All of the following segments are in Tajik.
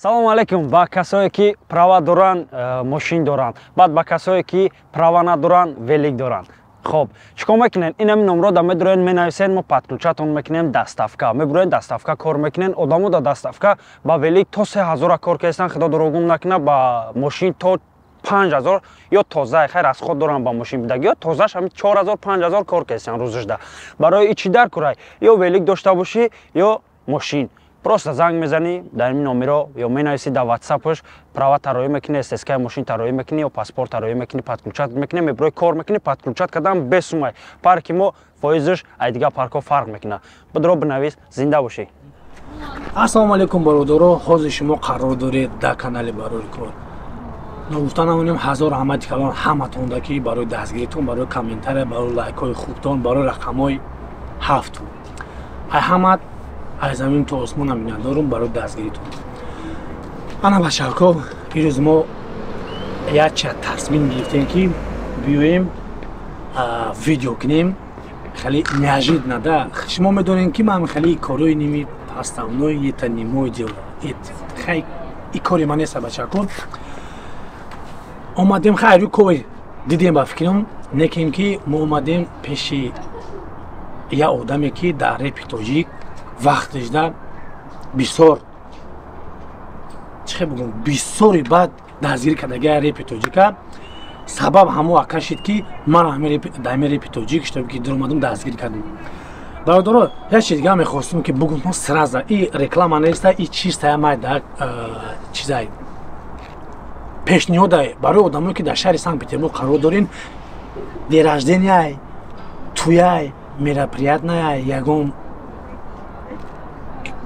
Салому алейкум ба касое ки права доранд, мошин доранд, баъд ба касое ки права надоранд, велик доранд. Хоб, чӣ кор мекунен? Инами номро да медроен, менависен, мо подключатон мекунем, доставка. Мебуроен, доставка кор мекунен. Одамо да доставка ба велик то 3000 кор кестан, худо дурӯғум накуна, ба мошин то 5000 ё тоза, хайр аз худ дорам ба мошин бидаг, ё тозаш ҳами 4000 5000 кор кестан рӯзашда. Барои ичи дар курай, ё велик дошта бошӣ, ё мошин. Просто занг мезанӣ дар ин номеро ё менависӣ дар ватсапаш, права тароӣ мекунӣ, ССК мошин тароӣ мекунӣ ё паспорт тароӣ мекунӣ, подключат мекунӣ, меброи кор мекунӣ, подключат кардан бесумай. Парки мо фоизаш ай дигар паркҳо фарқ мекунад. Бидро бинавис, зинда бошӣ. Ассалому алайкум бародаро, ҳозир шумо қарор доред дар канали Барори кор. Ногуфта намонем ҳазор раҳмати калон ҳаматонда ки барои дастгиритон, барои комментария, барои лайкҳои хубтон, барои рақамҳои ҳафту. Ай ҳамат аз замин то осмона миннатдорум барои дастгиритон. Ана бачаҳако, ирӯз мо якча тасмим гирифтем ки биёем видео кунем. Хеле неожиданно да. Шумо медонем ки ман хеле корои ними основной это не мой дело. Хай и кори ман нест бачаҳако. Омадем хайру кой дидем ба фикрам, некем ки мо омадем пеши я одаме ки дар репи тоҷик вақташда бисёр чӣ бигӯм, бисёри баъд дастгирӣ кардагия репи тоҷика. Сабаб ҳамо ака шид ки ман дар ҳами репи тоҷик шитоби ки дуромадам дастгирӣ кардем. Бародаро, як чиз дига мехостум ки бугум сразу, и реклама неста, и чистая майда чизай пешниҳодай барои одамое ки дар шаҳри Санкт-Петербург қарор дорин, день рожденияй, туяй, мероприятная, ягон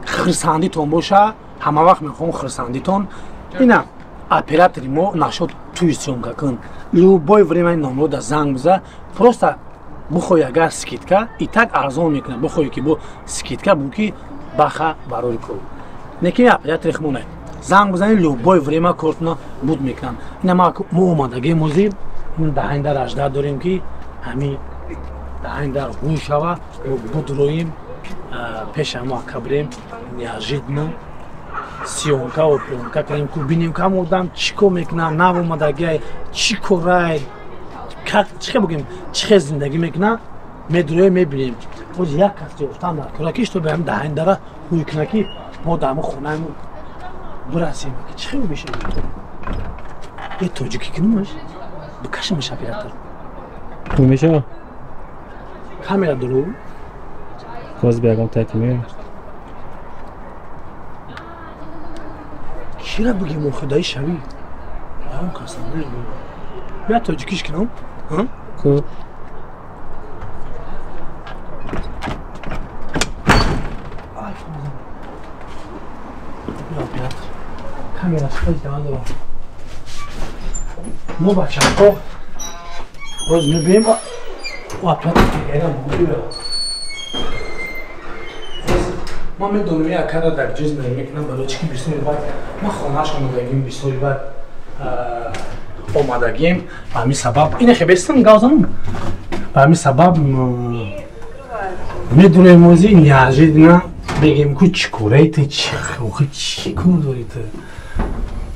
хирсандитон боша, ҳама вақт мехоҳам хирсандитон. Ина оператори мо нашод туи съёмка кун, любой время номро да занг биза, просто бихоҳӣ агар скидка, и так арзон мекунад, бихоҳӣ ки бо скидка бу ки баха барори кор. Лекин оператори хмона занг бизанӣ, любой время кортона буд мекунам. Ина мо омадагии мози даҳандар ажда дорем ки ҳами даҳандар ҳуй шава, будроим пеша мо акабрем, неожиданно съёмка ва плёнка кунем, ку бинем кам одам чӣ кор мекунад, нав омадагиай, чӣ корай, чӣ бигем, чӣ хел зиндагӣ мекунад, медроем мебинем. Боз як кас ёфтан дар кора ки чтобы ҳами даҳандара ҳуй кунад ки мо дар ҳами хонаамон бирасем. Чӣ хел мешавад? Е тоҷикӣ кунумаш? Бикашимаш оператор. Хуб мешавад? Камера дуру? Боз биягам таки меоям. Кира бигем охидаи шавӣ? Ягон каса намегӯям. Бия тоҷикиш кунам? Хуб. Ай, бия оператор. Камера шикаст даван даван. Мо бачаҳо боз мебинем оператор дигаре бигӯ. Ман медонам як кара дар ҷиз мекунам, барои чӣ ки бисёри баъд ман хонааш омадагим, бисёри баъд омадагим, ба ҳамин сабаб ина хебестам гавзанам, ба ҳамин сабаб медонем ози неожиданно бегем ку чӣ кораи ту, чӣ кор дорӣ ту?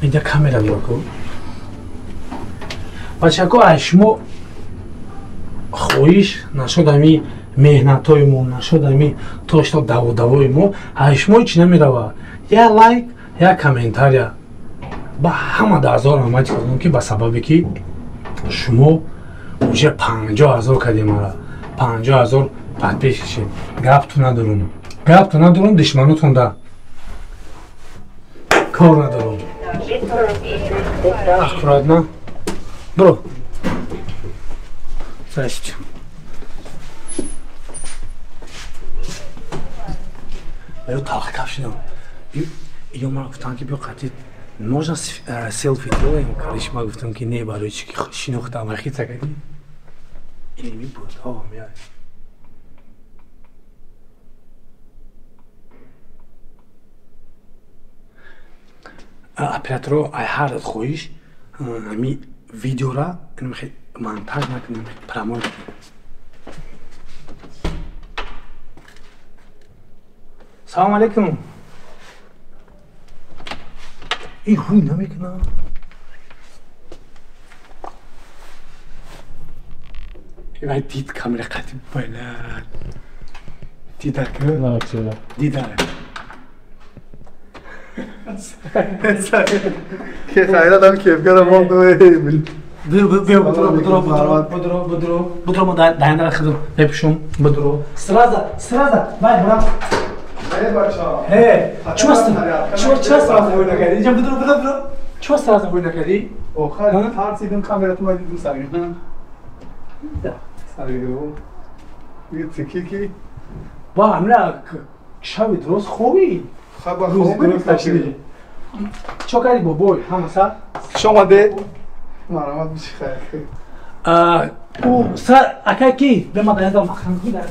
Инҷа камера дора ку. Бачако, аз шумо хоҳиш нашуд ҳами меҳнатҳои мо, нашуд ҳами тошто даводавои мо, аз шумо ҳеч намерава. Я лайк, я комментария. Ба ҳама даҳазор раҳмати кардам ки ба сабабе ки шумо уже 50 000 кардем мара, 50 000 подписчик шед. Гапту надорум, гапту надорум, душманотон да кор надорум. Аккуратно. Бро. Здрасте. Ё талхкаф шидам. Ё ман гуфтам ки биё қатъи можно селфи делаем? Короче, ман гуфтам ки не, барои чӣ ки шинохтам ахита кардӣ. Инми буд. О, меяй. Операторо, ай ҳар хоҳиш ҳами видеора монтаж накунем, прямой. Салом алейкум. Ин ҳуй намекунам. Вай дид камера қати балад. Дида ку? Дида. Ки хайра дам кепкара монду. Биё будро будро будро будро будро будро мо даянда хидм мепӯшум будро. Сразу сразу вай брат. Э, чува чува чува сразу ҳуй накардӣ? Инҷа будро будро будро. Чува сразу ҳуй накардӣ? Охир тарсидим камератон вай дидим сари. Сари. Тики ки? Ба ҳамла шаби дуруст хобӣ. Хаба хобӣ. Чо кардӣ бобой? Ҳама сар? Хуш омадед. Марҳамат биши хайр. Ӯ сар акай ки? Бе ма даянда махрам ки дар.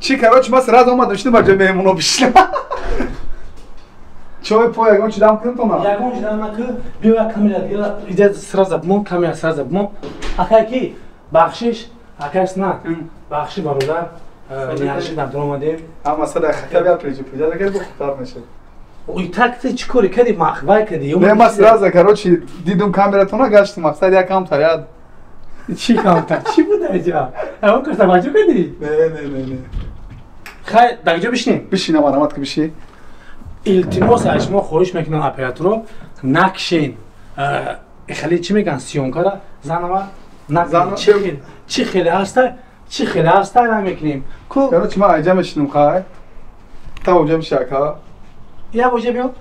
Чи короче ма сразу омадам шидам ба ҷои меҳмоно бишинам. Чой по ягон чи дам кунам то на? Ягон чи дам накун. Биё як камера дигар ида сразу бимон, камера сразу бимон. Акай ки? Бахшиш, акай снат. Бахши бародар. Неожиданно даромадем. Ама сада хатар я предупреждал, ки бухтар мешад. Ой, так ты чӣ кори кардӣ, махвай кардӣ? Не, ма сразу, короче, дидум камератона гаштум, мақсад як камтар я. Чӣ камтар? Чӣ буда инҷа? Ягон кас таваҷҷӯҳ кардӣ? Не, не, не, не. Хай, дар ҷо бишинем? Бишинам, марҳамат ки биши. Илтимос аз шумо хоҳиш мекунам операторо накшен. Хеле чӣ мегӯянд съёмкара занава накшен. Чӣ хеле ҳаста? Чӣ хеле ҳаста намекунем. Ку короче, ман айҷа мешинам, хай. Та оҷа биши ака. Я оҷа биё.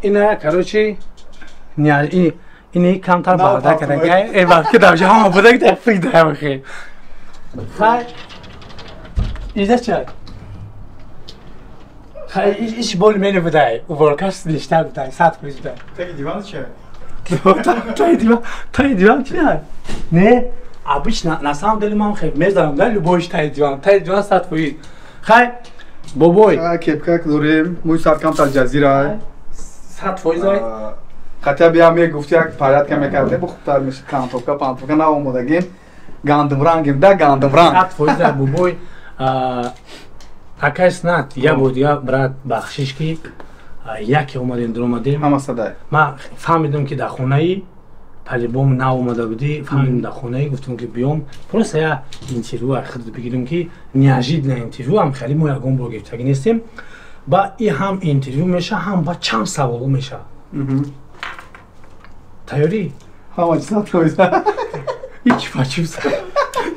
Ина короче, ини камтар бародар карда. Э вақт ки дар ҷо ҳама буда ки фикр даям хе. Хай. Иҷа ча? Хай, иш бол мене будай. Уборкаш ништар будай, 100% будай. Таги диван ча? Таги диван, таги диван ча? Не, обычно на самом деле ман хе мезанам, да, любой таги диван, таги диван 100%. Хай, бобой. Хай, кепка дорем, муй сар камтар ҷазира. 100%. Хотя бы я мегуфт як порядка мекардем, бо хубтар мешид кантовка, пантовка наомодагим. Гандумрангим, да, гандумранг. 100% бобой. Акай снат, я буд, я брат бахшиш ки яке омадем, даромадем. Ҳама садай. Ман фаҳмидам ки дар хонаи по-любому наомада будӣ, фаҳмидам дар хонаи, гуфтам ки биём, просто я интервю аз худат бигирам ки неожиданно интервю ҳам хеле мо ягон бор гирифтагӣ нестем. Ба и ҳам интервю меша, ҳам ба чанд саволо меша. Тайёрӣ? Ҳама чиз 100%. И чӣ пачӯса?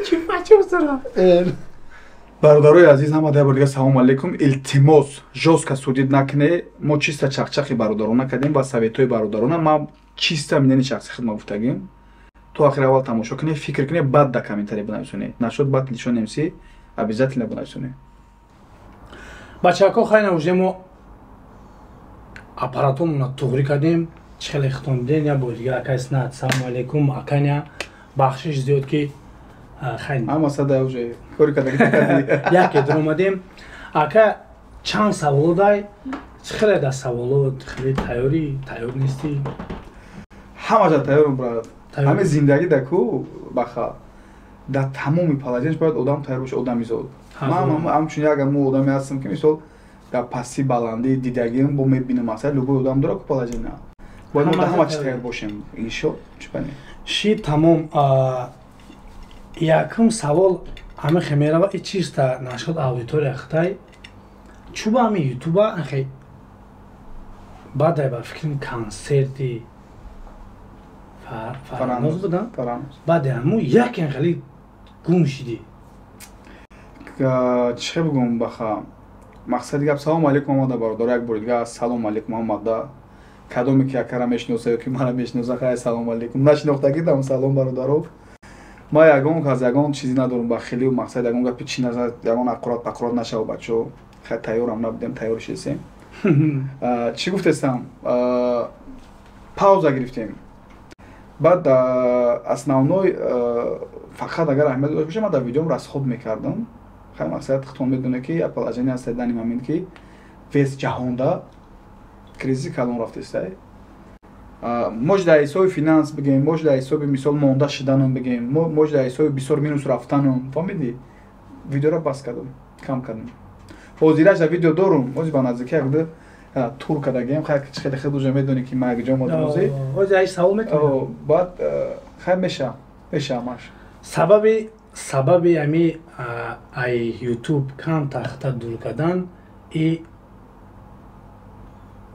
Чӣ пачӯса? Бародарои азиз, ҳама дар бор дига салом алейкум. Илтимос, жёстко судид накне. Мо чисто чақчақи бародарона кардем ва советҳои бародарона. Ман чисто мнени шахси худма гуфтагим. То охир аввал тамошо кунед, фикр кунед, баъд дар комментарий бинависонед. Нашуд баъд лишон МС обязательно бинависонед. Бачаҳако, хайна уже мо аппаратомона туғрӣ кардем. Чӣ хеле хитон дидем, як бор дига акай снат, салому алейкум, аканя, бахшиш зиёд ки хайн. Ҳама сада уже кори кардагӣ кардӣ. Яке даромадем. Ака чанд саволо дай? Чӣ хеле дар саволо хеле тайёрӣ, тайёр нестӣ? Ҳама ҷа тайёрам, брат. Ҳамин зиндагӣ да ку баха. Дар тамоми положениеш бояд одам тайёр боша, одамизод. Ман ҳамчун як мо одаме ҳастам ки мисол дар пасти баландии дидагиам бо мебинам, масалан любой одам дора ку положение. Бояд мо дар ҳама чиз тайёр бошем. Иншо, чӣ бани? Ши тамом. Якум савол ҳама хе мерава, и чиста нашуд аудитория хитай. Чуба ҳами ютуба хе баъд ба фикрам консерти Фараноз буда. Баъд ҳаму яке хеле гум шидӣ. Чӣ бигӯм баха? Мақсади гап салом алейкум омада бародар, як бор дига салом алейкум омада. Кадоме ки акара мешиноса ё ки мара мешиноса, хай салом алейкум. Нашинохтагӣ дам салом бародаро. Ма ягон кас ягон чизе надорам ба хеле мақсад ягон гапи чи назад, ягон аккурат паккурат нашава бачо. Хай тайёрам набудем, тайёр шидем. Чӣ гуфтестам? Пауза гирифтем. Баъд основной фақат агар аҳамият дошта бошад, ман дар видеом расход мекардам. Хай мақсад худтон медонед ки як положение ҳаст дар момент ки вес ҷаҳонда кризиси калон рафтестай. Мож дар ҳисоби финанс бигем, мож дар ҳисоби мисол монда шиданам бигем, мож дар ҳисоби бисёр минус рафтанам, фаҳмидӣ? Видеоро бас кардам, кам кардам. Ҳозираша видео дорум, ҳозир ба наздики якду тур кардагием, хай хеле хел уже медонӣ, ки ма якҷо модем ҳозир. Ҳозир ай савол метавонам. Баъд хай меша, меша ҳамаш. Сабаби ами ай YouTube кам тахта дур кардан и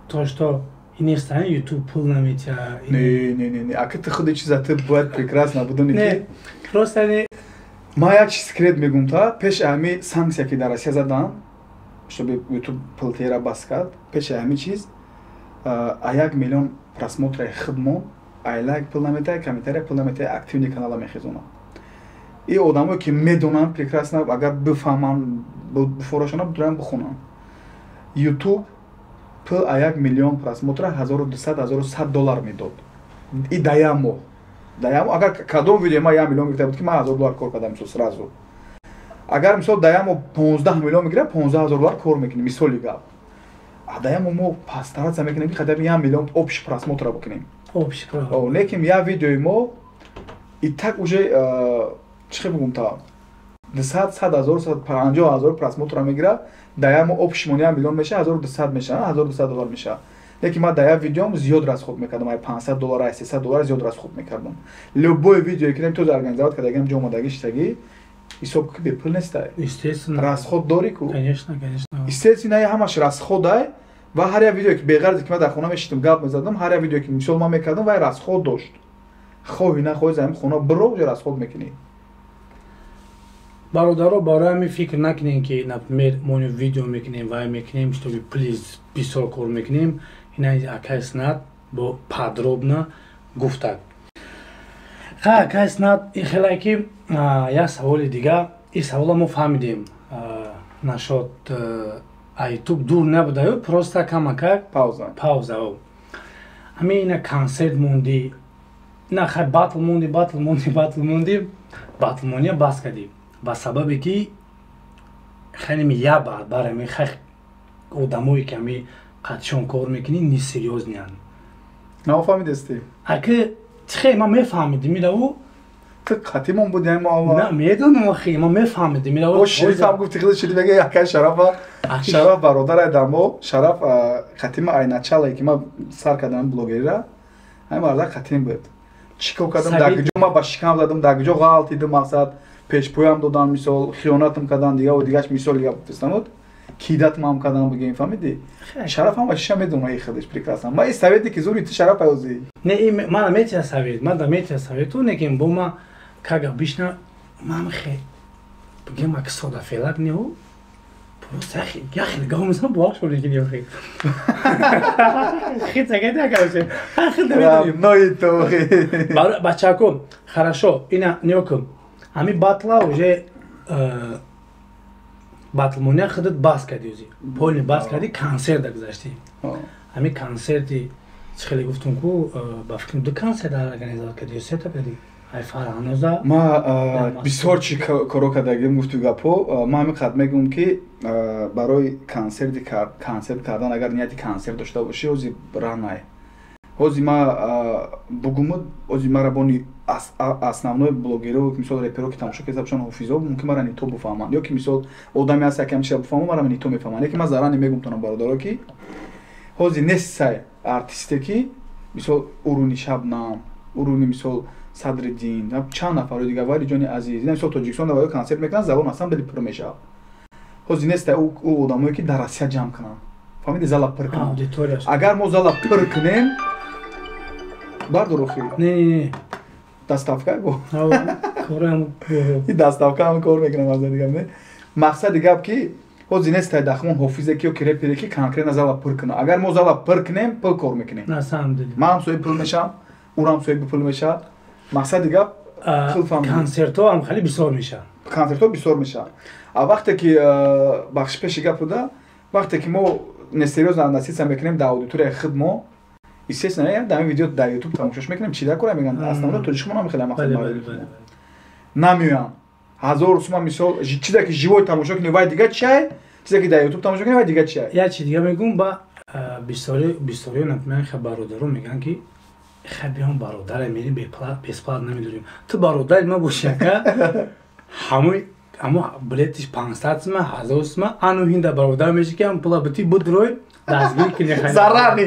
то, что инеста YouTube пул наметия. Не, не, не, не, ака, ту худи чиза ту бояд прекрасно будони, ки просто не. Ма як чиз секрет мегум та: пеши ҳами санксия, ки дар Россия задан, чтобы YouTube пултера бас кард, пеши ҳами чиз а 1 миллион просмотраи худмон ай лайк пул наметая, комментария пул наметая, активный канала мехезонад. И одамое, ки медонанд прекрасно, агар бифаҳманд, буфорашона бидуранд, бихонанд, YouTube пул а 1 миллион просмотра 1200, 1100 доллар медод. И да як моҳ, да як моҳ. Агар кадом видео ма 1 миллион гирифта буд, ки ман 1000 доллар кор кардам, мисол, сразу. Агар, мисол, да як моҳ 15 миллион мегирад, 15 000 доллар кор мекунем, мисоли гап. А да як моҳ мо постараться мекунем, ки хотя бы 1 миллион общий просмотра бикунем. Лекин як видеои мо и так уже, чӣ хел бигум, та 200, 100 000, 150 000 просмотра мегирад. Да як моҳ общимон 1 миллион меша, 1200 меша, 1200 доллар меша. Лекин ман дар як видеом зиёд расход мекардам, ай 500 доллар, ай 300 доллар зиёд расход мекардам. Любой видеое ки тоже организовать кардагиам, ҷо омадагӣ шитагӣ, ҳисоб ки бепул нестай. Расход дорӣ ку. Конечно, конечно. Естественно, ҳамаш расходай. Ва ҳар як видеое, ки беғарзе ки ман дар хона мешитам, гап мезадам, ҳар як видеое, ки мисол ман мекардам, вай расход дошт. Хоҳӣ нахоҳӣ, замин хона биро, уже расход мекунӣ. Бародаро, барои ҳамин фикр накунем, ки, например, мо видео мекунем, вай мекунем, чтобы плиз бисёр кор мекунем. Ина акай Снат бо подробно гуфтак. Ха, акай Снат, ин хелае, ки як саволи дига. Ин савола мо фаҳмидем, нашод ютуб дур набудаю, просто камакак пауза. Пауза. Ҳамин ина консерт монди, на хай, батл монди, батл монди, батл монди, батлмония бас кардӣ ба сабабе, ки хеле як барбар ами хай одамое, ки ами қатшон кор мекунӣ, несерьёзныянд. Нафаҳмидасти? Аки хе, ман мефаҳмидим ираву. Ту қатимон буди мо аввал. На, медонам, охи, ман мефаҳмидим ираву. О, Шериф ҳам гуфти, хеле Шериф мега, якай Шарафа, Шараф бародарай дамо, Шараф қатима ай началае, ки ман сар кардам блогерира, ҳамин марда қатим буд. Чӣ кор кардам, дар куҷо ман ба шикам задам, дар куҷо ғалтидим, мақсад, пешпоям додан, мисол, хиёнатам кардан, дигаву дигаш, мисол дига гуфтастануд, кидатмам кардан, бигем, фаҳмидӣ? Шараф ҳама чиша медона, и худаш прекрасно. Ма и совете, ки зури ту, Шараф, аёзӣ. Не, мана метия совет, ман да метия совету, некин бо ма кага бишна, ман хе бигем, ак сода фелак неу, просто яхел гав мезанам, бовар шуд, лекин ёхи хит загада короче, хит намедонем то. Бачако, хорошо, ина нёкум, ҳами батла уже батлмония худат бас кардӣ, ӯзи полный бас кардӣ, консерт гузаштӣ. Ҳами консерти чӣ хеле гуфтум ку, ба фикрам, ду консерт организовать кардӣ ё сета кардӣ, ай Фарҳаноза? Ма бисёр чӣ коро кардагим, гуфту гапҳо. Ма ҳамин қад мегӯм, ки барои консерти консерт кардан, агар нияти консерт дошта бошӣ, ҳози ранай, ҳози ма бугуму, ҳози мара бони основной блогеро, мисол, реперо, ки тамошо карда бошанд, ҳофизо, мумкин мара не то буфаҳманд, ё ки, мисол, одаме ҳаст, якам чиза буфаҳмам, мара не то мефаҳманд. Лекин ман зарани мегум тонам, бародаро, ки ҳози нестсай артисте, ки, мисол, уруни Шабнам, уруни, мисол, Садриддин, чанд нафаро дигар, вали ҷони азиз, ина, мисол, Тоҷикистон даваё консерт мекунанд, забон аслан бели пур мешавад. Ҳози нестай ӯ одамое, ки дар Россия ҷамъ кунанд, фаҳмиди, зала пур кунанд. Агар мо зала пур кунем, бардорохи доставка го и доставка ҳам кор мекунам, аз дигар не. Мақсади гап, ки ҳози нестай дахмон ҳофизе ки ё ки репере, ки конкретно зала пур кунад. Агар мо зала пур кунем, пул кор мекунем, ман ҳам соҳиби пул мешавам, ӯрам соҳиби пул мешавад. Мақсади гап. Консертҳо ҳам хеле бисёр мешавад. Консертҳо бисёр мешавад. А вақте ки, бахши, пеши гап буда, вақте ки мо несерьёзно относиться мекунем дар аудиторияи худ мо, естественно, дар ин видео дар ютуб тамошош мекунем, чида кора мегӯянд, основно тоҷикмон ҳам хеле мақсад намеоянд. 1000 сума, мисол, чизе ки живой тамошо кунӣ, вай дига чиай, чизе ки дар ютуб тамошо кунӣ, вай дига чиай. Як чи дига мегӯм, ба бисёри бисёриё, например, ха, бародаро мегӯянд, ки хай, биём, бародаре, мерим, бесплат намедорем. Ту бародари ма боши, ака, ҳамои Амо билетиш 500 сма, 1000 сма, ану ҳинда бародар меши ки ам пула бити будрой дастгирӣ кини хай. Зарар ни.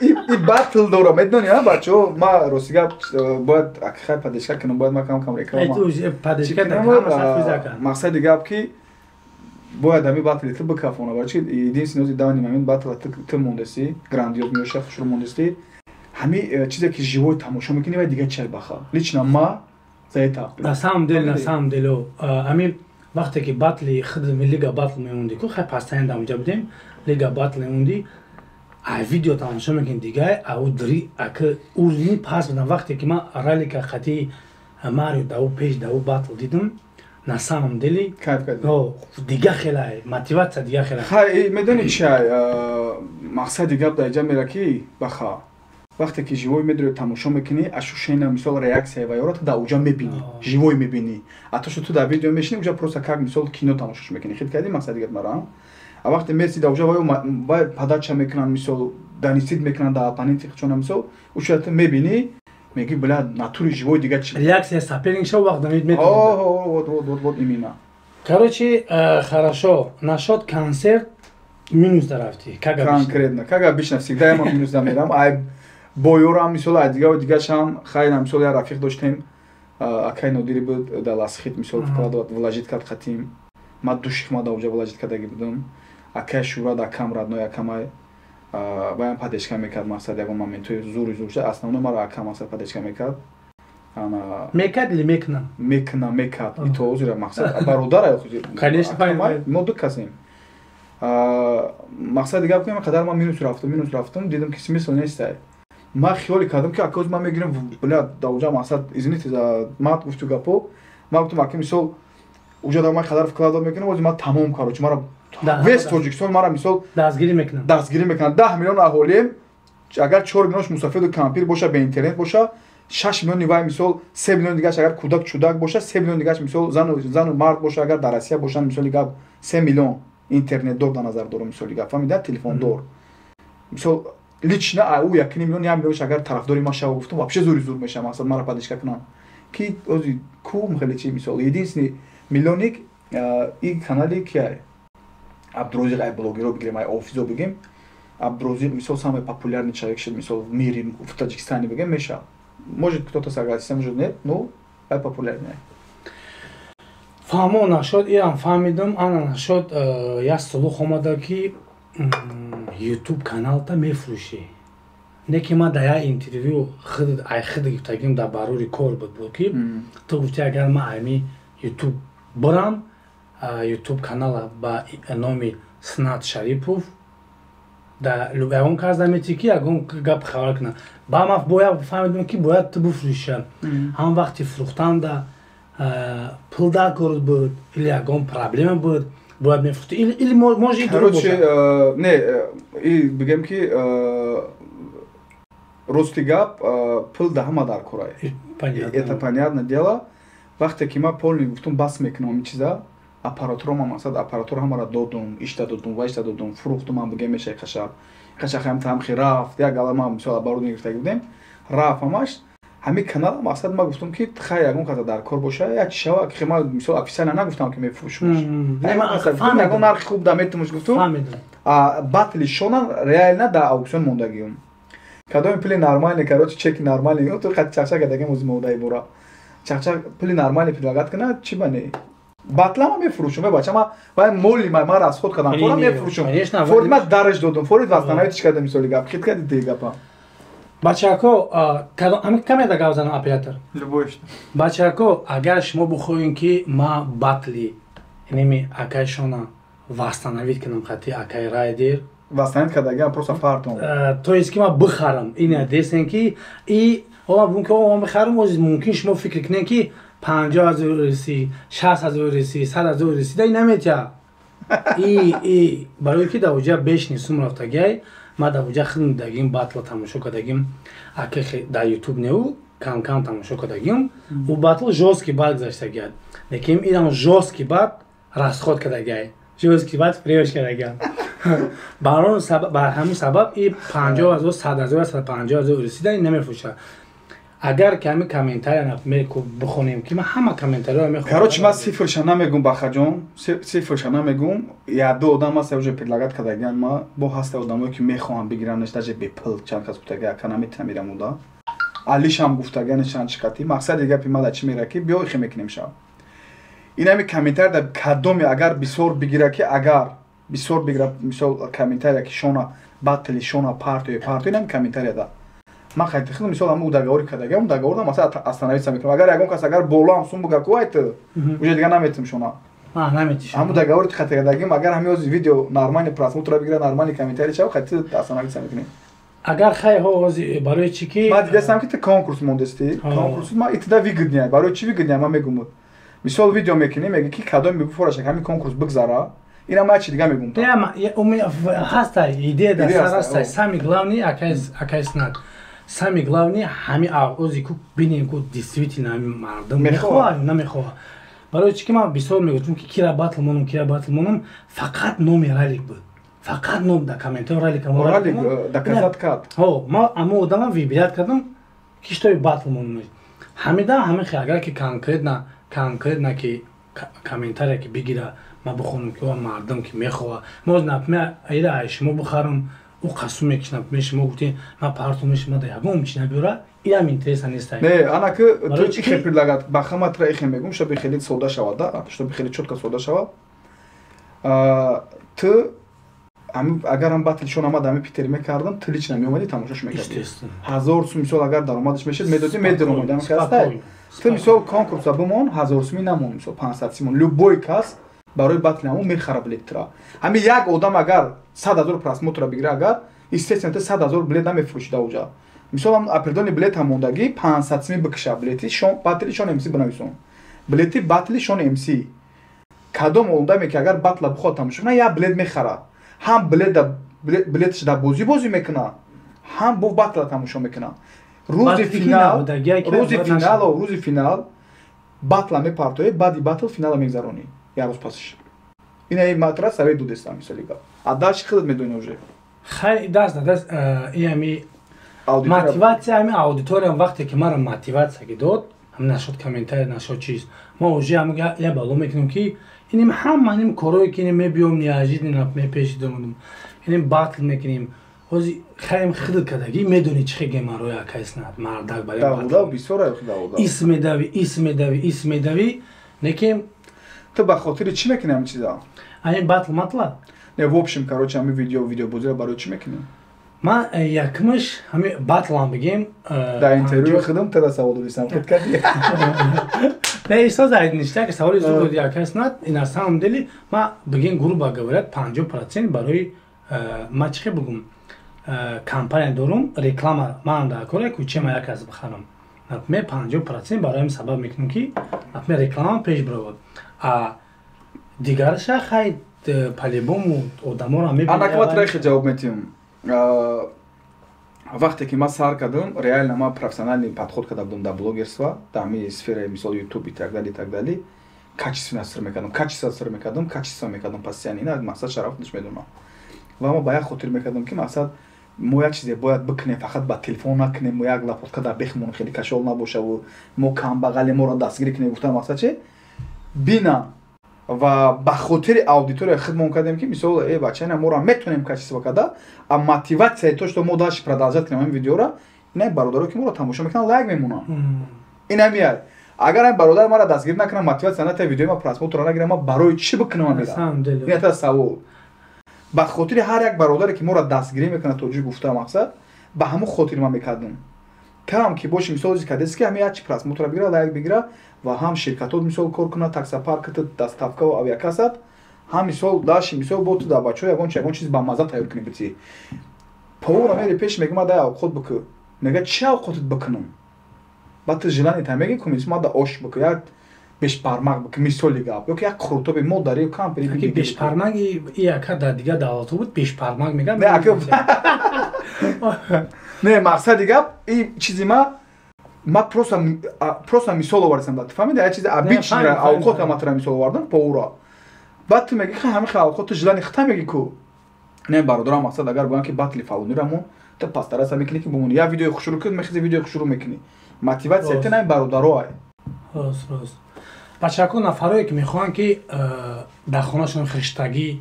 И батл дора, медони, а бачо, ма рости гап бояд хай поддержка кунам, бояд ма кам кам реклама. Ту поддержка ҳама сарфиза. Мақсади гап ки бояд ҳами батли ту бикафона, барои чи единственный ози данный момент батла ту мондеси, грандиоз меоша, хушрӯ мондеси. Ҳами чизе ки живой тамошо мекунӣ ва дига чай баха. Лично ма за это. На самом деле, на самом деле, ами вақте ки батли худ лига батл мемонди ку хай постоянно дар онҷа будем, лига батл мемонди, а видео тамошо мекунӣ дигай, ау дри ака уровни пас будам. Вақте ки ман ралика хати Марио дау пеш дау батл дидам, на самом деле дига хелай мотивация, дига хелай. Хай, медони чай, мақсади гап дар инҷа мера ки баха вақте ки живой медори тамошо мекунӣ, ощущение, мисол, реаксия ва ёро ту дар уҷа мебинӣ, живой мебинӣ. А то что ту дар видео мешинӣ, уҷа просто как мисол кино тамошош мекунӣ. Хит кардӣ мақсади гап мара? А вақте меси дар уҷа вай подача мекунанд, мисол, доносить мекунанд дар оппоненти худшона, мисол, уҷа ту мебинӣ, мегӣ, бля, натури живой дига чи. Реаксия соперник шав вақт дамид метавонӣ. Вот, вот, вот, вот именно. Короче, хорошо, насчет концерт минус дарафти. Как обычно. Конкретно, как обычно, всегда я минус дамерам. Ай боёрам, мисол, ай дигаву дигашам, хайна, мисол, я рафиқ доштем, акай Нодири буд, дар ласхит, мисол, вкладывать, вложить кард хатим. Ма душих ма дар уҷа вложить кардаги будам. Акай Шура да кам родной акамай баям поддержка мекард, мақсад, ягон моментои зури зур шуда, основной маро ака, мақсад, поддержка мекард. Мекард или мекна? Мекна, мекард. И то озира, мақсад, бародар. Конечно. Мо ду касем. Мақсади гап кунем, қадар ман минус рафтам, минус рафтам, дидам ки смысл нестай. Ман хиёле кардам ки акоз ман мегирам, бля, да уҷа, мақсад, извините за мат, гуфту гапо, ман гуфтам, аки, мисол, уҷа да ман қадар вкладывать мекунам, ози ман тамом, короче, мара весь Тоҷикистон мара, мисол, дастгирӣ мекунам. Дастгирӣ мекунам. 10 миллион аҳолием, агар 4 миллионш мусафиду кампир боша, бе интернет боша, 6 миллиони вай, мисол, 3 миллион дигаш агар кӯдак чудак боша, 3 миллион дигаш, мисол, зану мард боша, агар дар Россия бошанд, мисоли гап, 3 миллион интернетдор дар назар дорам, мисоли гап, фаҳмида, телефондор, мисол, лично ӯ 1,5 миллион, 1 миллионш агар тарафдори ман шава, гуфтам, вообще зури зур мешавам, мақсад, мара поддержка кунам, ки ози ку хеле чи, мисол, единственный миллионник и канали кияй, Абдурозиқ. Ай блогеро бигирем, ай офизо бигем, Абдурозиқ, мисол, самый популярный человек шуд, мисол, в мире, в Таджикистане бигем меша, может, кто-то согласится, может, нет, ну ай популярный. Фаҳмо нашуд, ирам фаҳмидам. Ана нашуд, як слух омада ки ютуб каналта мефурӯшӣ. Не ки ман дар як интервю худ ай худ гуфтагим, дар барори кор буд ки ту гуфти, агар ман ами ютуб бурам, ютуб канала ба номи Снат Шарипов да ягон кас наметӣ ки ягон гап хабар кунад. Ба ман бояд фаҳмидам ки бояд ту буфурӯша. Ҳам вақти фурӯхтанда пул дар кор буд или ягон проблема буд, бояд мефурӯхтӣ, или может Короче, не, и бигем ки рости гап, пул да ҳама дар корай, это понятное дело. Вақте ки ман полный гуфтум, бас мекунам ин чиза, аппаратуро ман, мақсад, аппаратура ҳамаро додум, ишта додум, вайшта додум, фурӯхтум. Ман бигем мешай қаша қаша хаям тамхи рафт, як гала ман, мисол, оборудование гирифтаги будем, рафт ҳамаш. Ҳамин канал, мақсад, ман гуфтум ки хай, ягон каса дар кор боша, як чи шава ки ман, мисол, официально нагуфтам ки мефурӯшумаш, ягон нархи хуб да метумуш, гуфтум. Батли шона реально дар аукцион мондагиум, кадоми пули нормальный, короче, чеки нормальный, ту қати чақчақ кардагим, ози модаи бора чақчақ пули нормальный предлагать кунад, чи ба не, батлама мефурӯшум. Бача, ма вай моли ма расход кардам, фора мефурӯшум, фори ма дараш додум, фори восстановить кардам, мисоли гап, хит кардӣ ти гапа. Бачако, камеда гап занам, оператор? Любой. Бачако, агар шумо бихоҳем ки ма батли инеми акайшона восстановить кунам хати акай Райдер. Восстановить кардагиам, просто фартом. То есть ки ма бихарам ина десен ки и ома бум ки ома бихарам, оз мумкин шумо фикр кунем ки 50 000 реси, 60 000 реси, 100 000 реси да наметя. И барои ки дар уҷа бешни сум рафтагиай, ма дар уҷа хидм дагим, батла тамошо кардагим, аки дар ютуб неу кам-кам тамошо кардагим, ӯ батл жёсткий бад гузаштагиад, лекин инам жёсткий бад расход кардагиай, жёсткий бад фреш кардагиам. Бар ҳамин сабаб и 50 000, 100 000, 150 000 ресида намефурӯшад. Агар ки ҳамин комментария, например, ку бихонем, ки ман ҳама комментарияро мехонам. Короче, ман цифрша намегум, бахаҷон, цифрша намегум. Як ду одам аст, уже предлагать кардагиан ма, бо ҳаста одамое, ки мехоҳам бигиранаш, даже бепул. Чанд кас гуфтаги, ака, наметавонам ирам уда. Алишам гуфтагиани чанд чиқати. Мақсади гапи ма да чӣ мера, ки биё, ихе мекунем шав. Ин ҳами комментария да кадоме агар бисёр бигира, ки агар бисёр бигира, мисол, комментария, ки шона батли, шона партои партои, ин ҳами комментария да ман хайти хел, мисол, ҳамун договори кардагиам, договор да масалан остановиться мекунам. Агар ягон кас агар боло ҳам сум буга, ку айт, уже дига наметим шона. Ҳамун договори хати кардагим, агар ҳами ози видео нормальный просмотр бигира, нормальный комментарий шава, хати остановиться мекунем. Агар хай ҳози барои чӣ ки Ман дидастам, ки ту конкурс мондастӣ. Конкурс ма итида выгодный. Барои чӣ выгодный, ман мегум. Мисол, видео мекунӣ, меги, ки кадоми бифорашак ҳамин конкурс бигзара, ина ман чи дига мегум. Ҳаста идея дар сар ҳаста. Самый главный, акай снат, самый главный ҳами ози ку бинем, ку действительно ҳами мардум мехоҳа ё намехоҳа. Барои чӣ ки ман бисёр мегуфтам, ки кира батл монум, кира батл монум, фақат номи ралик буд, фақат ном дар комментарио ралик. Ралик доказать кард. Ҳо, ман ҳамон одама выбирать кардам, ки шитоби батл монум. Ҳамида ҳамин хел, агар ки конкретно ки комментария ки бигира, ман бихонам, ки мардум ки мехоҳа. Мо например ира шумо бихарам, ӯ қасум мекишам, например, шумо гуфтем, ман парту мешам, да ягон чи набиёра, инам интереса нест. Не, ана ки ту ихе предлагать ба хаматра, ихе мегум, чтобы хеле сода шавад, да, чтобы хеле чётко сода шавад. Ту агар ҳам батл шон омад, ҳами Питер мекардам, ту лично меомадӣ, тамошош мекардӣ. 1000 сум, мисол, агар даромадаш мешид, медодӣ, медаромадӣ. Ҳамин ту, мисол, конкурса бимон, 1000 суми намон, мисол, 500 симон. Любой кас барои батли ҳамон мехара билетра. Ҳами як одам агар 100 000 просмотра бигира, агар, естественно, ту 100 000 билет намефурӯши даоҷа. Мисол, определённый билет ҳам мондагӣ, 500 суми бикиша, билети батли шон МС бинависон, билети батли шон МС. Кадом одаме ки агар батла бихоҳад тамошо кунад, як билет мехара, ҳам билетш дар бозӣ бозӣ мекунад, ҳам бо батла тамошо мекунад. Рӯзи финал, рӯзи финал, рӯзи финал батла мепартоӣ, баъди батл финала мегзаронӣ як рӯз пасиш. Ина матра совет додестам, мисоли гап, а дальше худат медонӣ уже. Хай, даст даст ами мотивация, ами аудиториям вақте ки мара мотивация ки дод, ҳам нашуд комментарий, нашуд чиз, ма уже ҳам я бало мекунем, ки иним ҳама иним корое ки иним мебиём, неожиданно мепешидам, иним батл мекунем. Ҳози хаем хидл кардагӣ, медонӣ чӣ хел геморрой, акайснат мардак. Ис медави, ис медави, ис медави, некем. Ту ба хотири чӣ мекунӣ ҳамин чиза? Ами батл матла? Не, в общем, короче, ҳами видеобозиро барои чӣ мекунӣ? Ман якмаш ҳами батлам бигем. Дар интервюи худам тара савол додистам, худ кардӣ. Не, исоз ништак саволи зуд доди, акайснат. На самом деле ма бигем, грубо говоря, 50% барои ма, чӣ хел бугум, компания дорум, реклама манам дар кора, кучема як аз бихарам. Например, 50% барои сабаб мекунам, ки например реклама пеш биравад, а дигарша хай по-любому одаморо. Анакма трехи ҷавоб метиҳам. Вақте ки ман сар кардам, реально ман профессиональный подход карда будам дар блогерство, дар ҳамин сфераи, мисол, ютуб и так далее, и так далее. Качественно сир мекардам, качество сир мекардам, качество мекардам постоянно. Ина мақсад шараф диш медонам. Ва ма ба як хотир мекардам, ки мақсад мо як чизе бояд бикунем, фақат ба телефон накунем, мо як лопатка дар бехмон хеле кашол набошаву мо камбағале, моро дастгирӣ кунем. Гуфтам, мақсад чи бина, ва ба хотири аудитория хидмон кардем, ки мисол, э бача, ина моро метонем качество карда. А мотиватсияи то, что мо дальше продолжать кунем ҳамин видеоро, ина бародаро, ки моро тамошо мекунанд, лайк мемонанд. Ина мияд, агар ин бародар маро дастгирӣ накунам, мотиватсия ната, видеои ма просмотр нагирам, ма барои чӣ бикунам? Ин та савол. Ба хотири ҳар як бародаре, ки моро дастгирӣ мекунад, тоҷик гуфта, мақсад, ба ҳамон хотир ман мекардам. Там ки боши, мисол, кадест, ки ҳами як чи просмотра бигира, лайк бигира ва ҳам ширкатот, мисол, кор кунад, таксопаркат, доставкаву авиакассат, ҳам, мисол, даши, мисол, бо ту дар бачаҳо ягон чиз ба мазза тайёр кунӣ битӣ. Повара мери пеш, меги, ма дай авқот бикӯ. Мега, чӣ авқотат бикунам? Баъд ту желание та меги, ку мисол, ма да ош бикӯ, як бешбармак бикӯ, мисоли гап, ёки як қурутоби модари кампери. Бешбармак яка дар дигар давлатҳо буд, бешбармак меган. Не, мақсади гап и чизи ма просто мисол овардам, да, ту фаҳмиди, як чизи обычный авқота ма тура мисол овардам, повара. Баъд ту меги, ҳамин хел авқот, ту желание хита меги ку. Не, бародарам, мақсад, агар гӯям, ки батли фалонира мо Ту постараться мекунӣ ки бимонӣ. Як видеои хушрӯ кун, мехези, видеои хушрӯ мекунӣ. Мотиватсия ту най бародаро ай. Рост, рост. Бачако, нафарое ки мехоҳанд, ки дар хонашон хиштагӣ,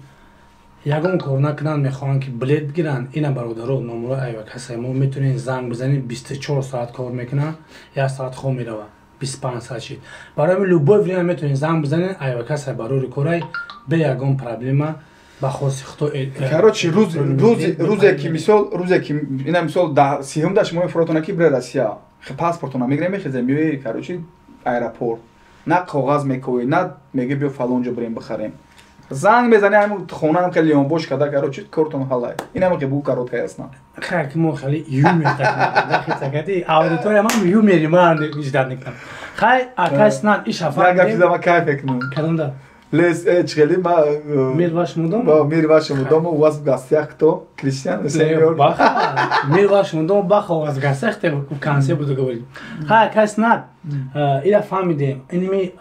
ягон кор накунанд, мехоҳанд, ки билет бигиранд, ина, бародаро, номрои айвакасай мо, метавонед занг бизанед. 24 соат кор мекунанд, як соат хоб меравад, 25 соат шид. Барои ҳамин любой время метавонед занг бизанед. Айвакасай барори корай, бе ягон проблема, ба хоси худо. Короче, рӯзе ки, мисол, рӯзе ки ина, мисол, 30-да шумо мефуротона ки бире Россия, паспортона мегирем, мехезем, миёи, короче, аэропорт, на коғаз мекоӣ, на меги биё фалон ҷо бирем бихарем. Занг мезани, ҳамин хонаам хеле ёнбош када, короче, кортон ҳалай. Инам ки бу короткая ясна. Хайр, ки мо хеле юмор такмекунем, аудитория ман юмори ман ждать мекунам. Хай, акай Снат, иша. Як гап чиза ма кайф мекунам. Кадомда? Лес чхели ма. Мир вашему дому. Мир вашему дому. У вас в гостях кто? Кристиан сеньор. Баха, мир вашему дому, баха, у вас в гостях, ты в конце буду говорить. Хай, акай Снат, ила фаҳмидем, иними,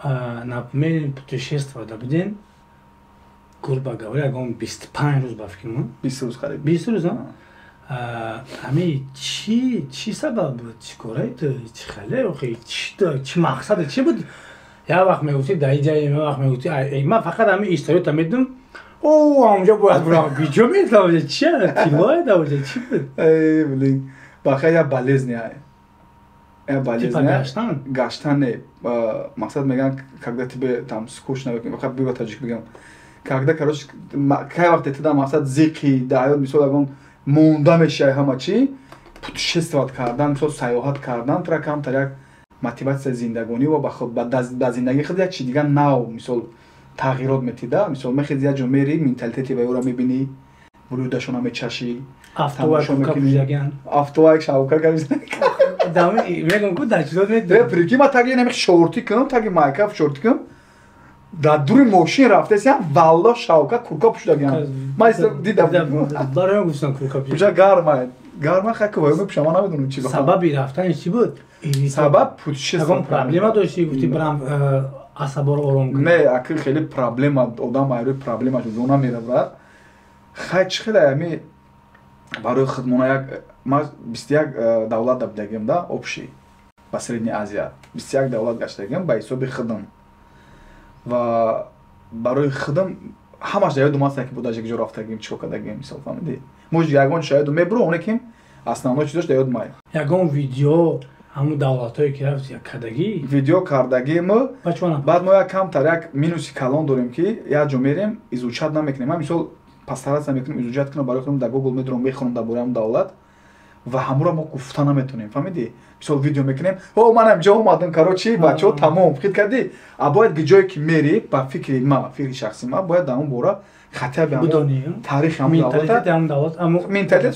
например, путешествие да будем, грубо говоря, ягон 25 рӯз, ба фикр ман. 20 рӯз қариб. 20 рӯз. Ҳами чӣ сабаб буд? Чӣ кораи ту, чӣ хеле охи, чӣ мақсаде, чӣ буд? Як вақт мегуфтӣ дар ин ҷай, як вақт мегуфтӣ ман фақат ҳами историёта медидум, о ҳамонҷо бояд бурам, биҷо метавоҷа, чи тилое давоҷа, чӣ буд? Эй, блин, баха, я болезни ай, я болезни. Гаштан? Гаштан не, мақсад мегӯянд, когда тебе там скучно, биба таҷик бигам, когда, короче, кай вақте ту дар мақсад зиқи дар ҳаёт, мисол, ягон монда мешавӣ, ҳама чӣ, путешествовать кардан, мисол, сайёҳат кардан тура камтар як мотиватсияи зиндагонӣ ва ба зиндагии худ як чи дигар нав, мисол, тағйирот метида. Мисол, мехези, як ҷо мери, менталитети вайёра мебинӣ, блюдашона мечашӣ. Автовайк шавка. Мегум ку дар чизот. Прикинь, ма таги нами шорти кунам, таги майка шорти кунам, дар дури мошин рафтесиям, валло, шавка курка пӯшидагиам. Ман дидам. Барои гуфтам курка. Пуша, гарма, гарма, хаки вай мепӯшам, ман намедонам чи. Сабаби рафтани чӣ буд? Сабаб путешествие. Ягон проблема дошти, гуфти барам асаборо ором кунам? Не, аки хеле проблема, одам айрӯи проблемаш зона меравад. Хай, чӣ хеле ами барои худмона як, ма 21 давлат будагим да, общий ба Средняя Азия 21 давлат гаштагим ба ҳисоби худам ва барои худам ҳамаш дар ёдум аст, ки буда ҷо рафтагим, чӣ кор кардагим, мисол, фаҳмидӣ? Мо ягон шояду мебуро, оне ки основной чизош дар ёдум ай. Ягон видео ҳамун давлатҳое ки рафти кардагӣ? Видео кардагим. Баъд мо як камтар як минуси калон дорем, ки як ҷо мерем, изучать намекунем. Ман, мисол, постараться мекунем изучать кунам барои худам, дар Гугл медурам, мехонам дар бораи ҳамун давлат ва ҳамуро мо гуфта наметонем, фаҳмидӣ? Мисол, видео мекунем: о, манам ҷо омадам, короче, бачаҳо, тамом, хит кардӣ. А бояд ки ҷое ки мери, ба фикри ма, фикри шахси ма, бояд дар он бора хотя бы таърихи ҳамун давлата, менталитет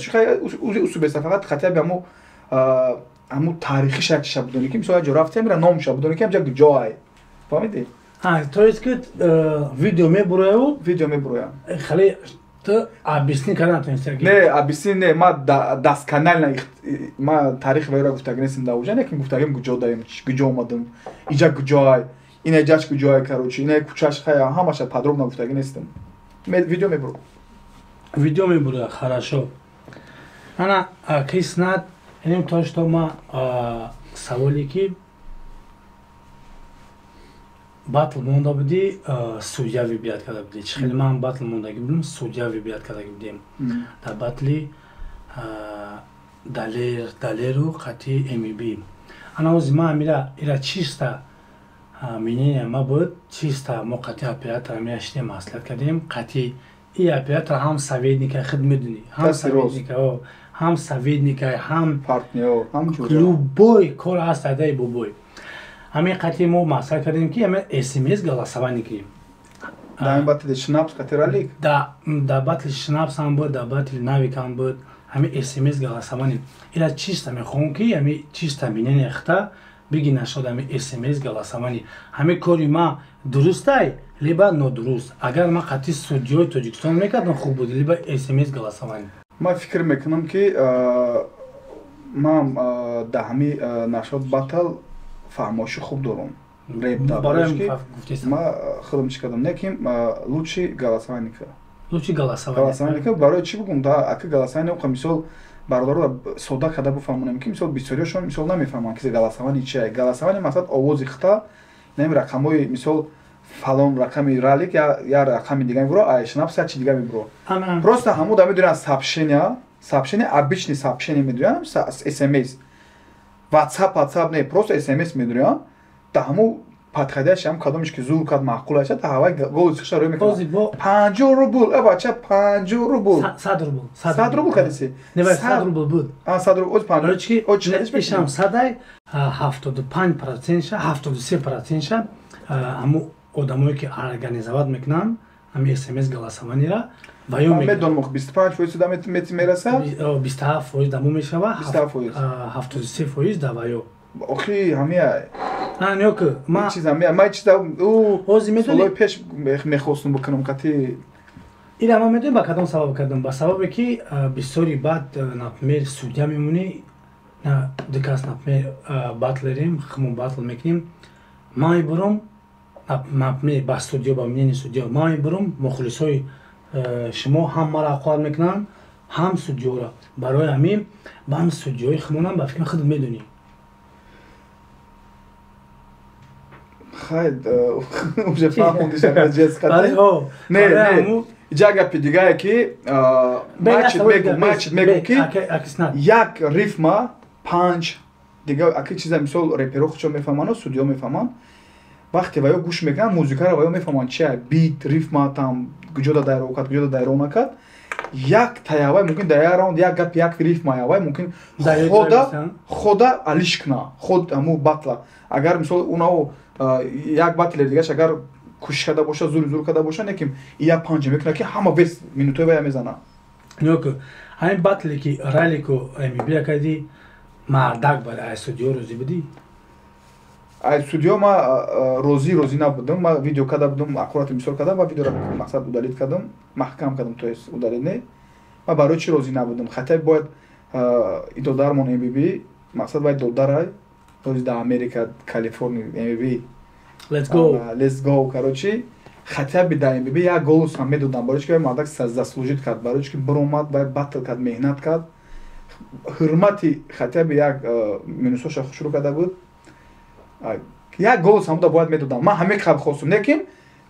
усубеста, фақат хотя бы ҳамун таърихиша як чиша бидонӣ, ки мисол як ҷо рафтем, ира номша бидонӣ, ки ҳамҷа ҷо ай, фаҳмидӣ? То есть ки видео мебурояу? Видео мебуроям. Хеле ту объяснить карда натонисти? Не, объяснить не, ма досконально ма таърихи вайро гуфтагӣ нестем дар уҷа, не ки гуфтагим куҷо даем, куҷо омадам, иҷа куҷо ай, ина ҷаш куҷо ай, короче, ина кӯчаш, хая, ҳамаша подробно гуфтагӣ нестем. Видео мебуро. Видео мебуро, хорошо. Ана Киснат, инем то что ма саволе ки батл монда будӣ, судья выбирать карда будӣ. Чӣ хеле ман батл мондагӣ будем, судья выбирать кардагӣ будем дар батли Далер, Далеру қати Мб. Ана ози ма амира ира чиста мнение ма буд, чиста мо қати оператора меаштем, маслиҳат кардем қати и оператор, ҳам советника худ медунӣ, ҳам советника, ҳам советника, ҳам партнёр, ҳам любой кор ҳаст, адаи бобой. Ҳамин қати мо маслиҳат кардем, ки ҳамин смс голосование кунем. Дар батли Шнапс қати Ралик. Дар батли Шнапс ҳам буд, дар батли Навик ҳам буд, ҳамин смс голосование. Ира чиста мехоҳам, ки ҳамин чиста мнение хта биги нашод, ҳамин смс голосование, ҳамин кори ма дурустай либо нодуруст? Агар ман қати судьёи Тоҷикистон мекардам, хуб буд либо смс голосование? Ман фикр мекунам, ки ман дар ҳамин нашод батл фаҳмоши хуб дорам. Ма худам чӣ кардам, лекин лучше голосование. Лучше голосование. Голосование. Барои чӣ бигум? Да, ака, голосование оқа, мисол, Бародаро, сода карда бифаҳмонем, ки мисол бисёриашон мисол намефаҳманд, ки голосование чия. Голосование мақсад овози хита, нами рақамҳои, мисол фалон рақами ралик я рақами дига мебуро, а шнапс я чи дига мебуро. Просто ҳамуда медонанд сообщения, сообщение, обычный сообщение медонанд, смс, WhatsApp не, просто смс медонанд. Да ҳаму подходящий, ҳам кадомиш ки зур кард, маъқул аша, да ҳавай голос иша рӯй мекунад. 50 рубл, э бача, 50 рубл. 100 рубл. 100 рубл кадиси? Не, бай, 100 рубл буд. А, 100 рубл, оз 50. Ишам садай 75%, 73% ша ҳаму одамое ки организовать мекунанд ҳами смс голосование ра ва ё медонам, 25% да мераса. 27% дамо мешава. 27%. 73% да ваё. Охи ҳамия. А, не, ки ма чиза ма чиза ӯ ҳозир медонӣ, солҳои пеш мехостум бикунам кати. Ира ман медонӣ ба кадом сабаб кардам? Ба сабабе ки бисёри баъд, например, судья мемонӣ, ду кас, например, батлерем, хмон батл мекунем, ман мебурам, например, ба судья, ба мнение судья ман мебурам, мухлисои шумо ҳам маро ақоат мекунанд, ҳам судья ро. Барои ҳамин ба ҳам судья и хмонам, ба фикри худ медонӣ. Хай, уже фаҳмондиш. Не, не, иҷа гапи дигае, ки мачид мегӯм, ки як рифма панҷ дига аки чиза, мисол реперо худшо мефаҳманд, судья мефаҳманд. Вақте ва ё гӯш мекунанд музикаро, ва ё мефаҳманд чия бит, рифма, там куҷода дайро кард, куҷода дайро накард. Як таявай мумкин дар як раунд як гап, як рифма явай мумкин хода алиш куна худ ҳаму батла. Агар мисол унао як батлер дигаш агар кӯшиш карда боша, зур зур карда боша, неким я панҷа мекуна, ки ҳама вес минутои вая мезана. Нёку, ҳамин батле ки ралику мб кардӣ, мардак бар ай судья розӣ будӣ? Ай судья ма розӣ набудам. Ма видео карда будам, аккурат мисол кардам ва видеоро мақсад удалить кардам, маҳкам кардам, то есть удалить не. Ма барои чӣ розӣ набудам? Хотя бояд и додармон мбб, мақсад бояд додарай ҳози дар Америка, Калифорния, мбб. Let's go. Let's go, короче, хотя бы дар мбб як голос ҳам медодам, барои чӣ ки мардак заслужить кард, барои чӣ ки биромад, баъд батл кард, меҳнат кард, ҳурмати хотя бы як минусоша шурӯъ карда буд, як голос ҳамуда бояд медодам. Ман ҳамин қабл хостум, лекин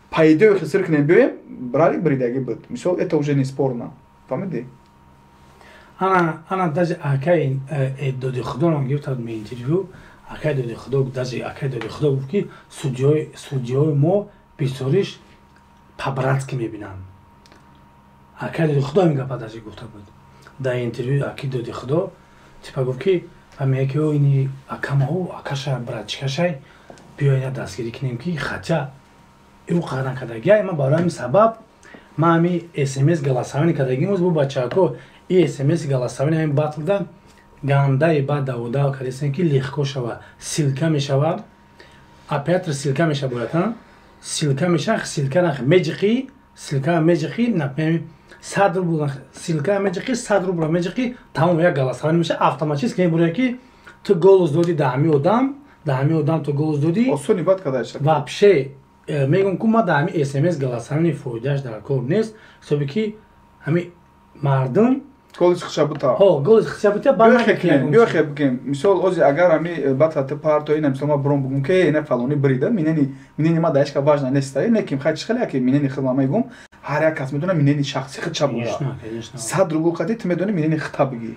по идею хисир кунем, биёем, ралик бридагӣ буд, мисол, это уже не спорно, фаҳмидӣ? Ана даже акай доди худо гирифтад ме интервю, акай доди худо, даже акай доди худо гуфт, ки судья и мо бисёриш по-братски мебинанд. Акай доди худо ҳамин гапа даже гуфта буд дар интервю. Аки доди худо типа гуфт, ки мега, ки ини акамао, акаша, братчикашай, биё ина дастгирӣ кунем, ки хотя ӯ қар накардагия. Ман барои ҳамин сабаб ман ҳами смс голосование кардагим оз бо бачаҳако. И смс голосование ҳамин батлда гандаи баъд давода кардастем, ки легко шава, ссылка мешава, оператор ссылка меша, бояд ссылка меша, ссылка меҷиқӣ, ссылка меҷиқӣ, например, 100 рубл, ссылка меҷиқӣ, 100 рубл меҷиқӣ, тамом, як голосование меша, автоматически мебуря, ки ту голос додӣ да ҳами одам, да ҳами одам ту голос додӣ. Осони бад кадаша. Вообще мегӯм, ку ма да ҳами смс голосование фоидааш дар кор нест, ҳисоби ки ҳами мардум голос хиша бута. Ҳо, голос хиша бута. Биё хе бигем, мисол, ози агар ҳами батла ту парто, ина мисол ма буром бугум, ки ина фалони брида, мнение ма даишка важно неста, неким хай чи хеле ки мнение худ ма мегум, ҳар як кас медона мнение шахси худ ча буда. 100 рубл қати ту медони мнение хита бигӣ,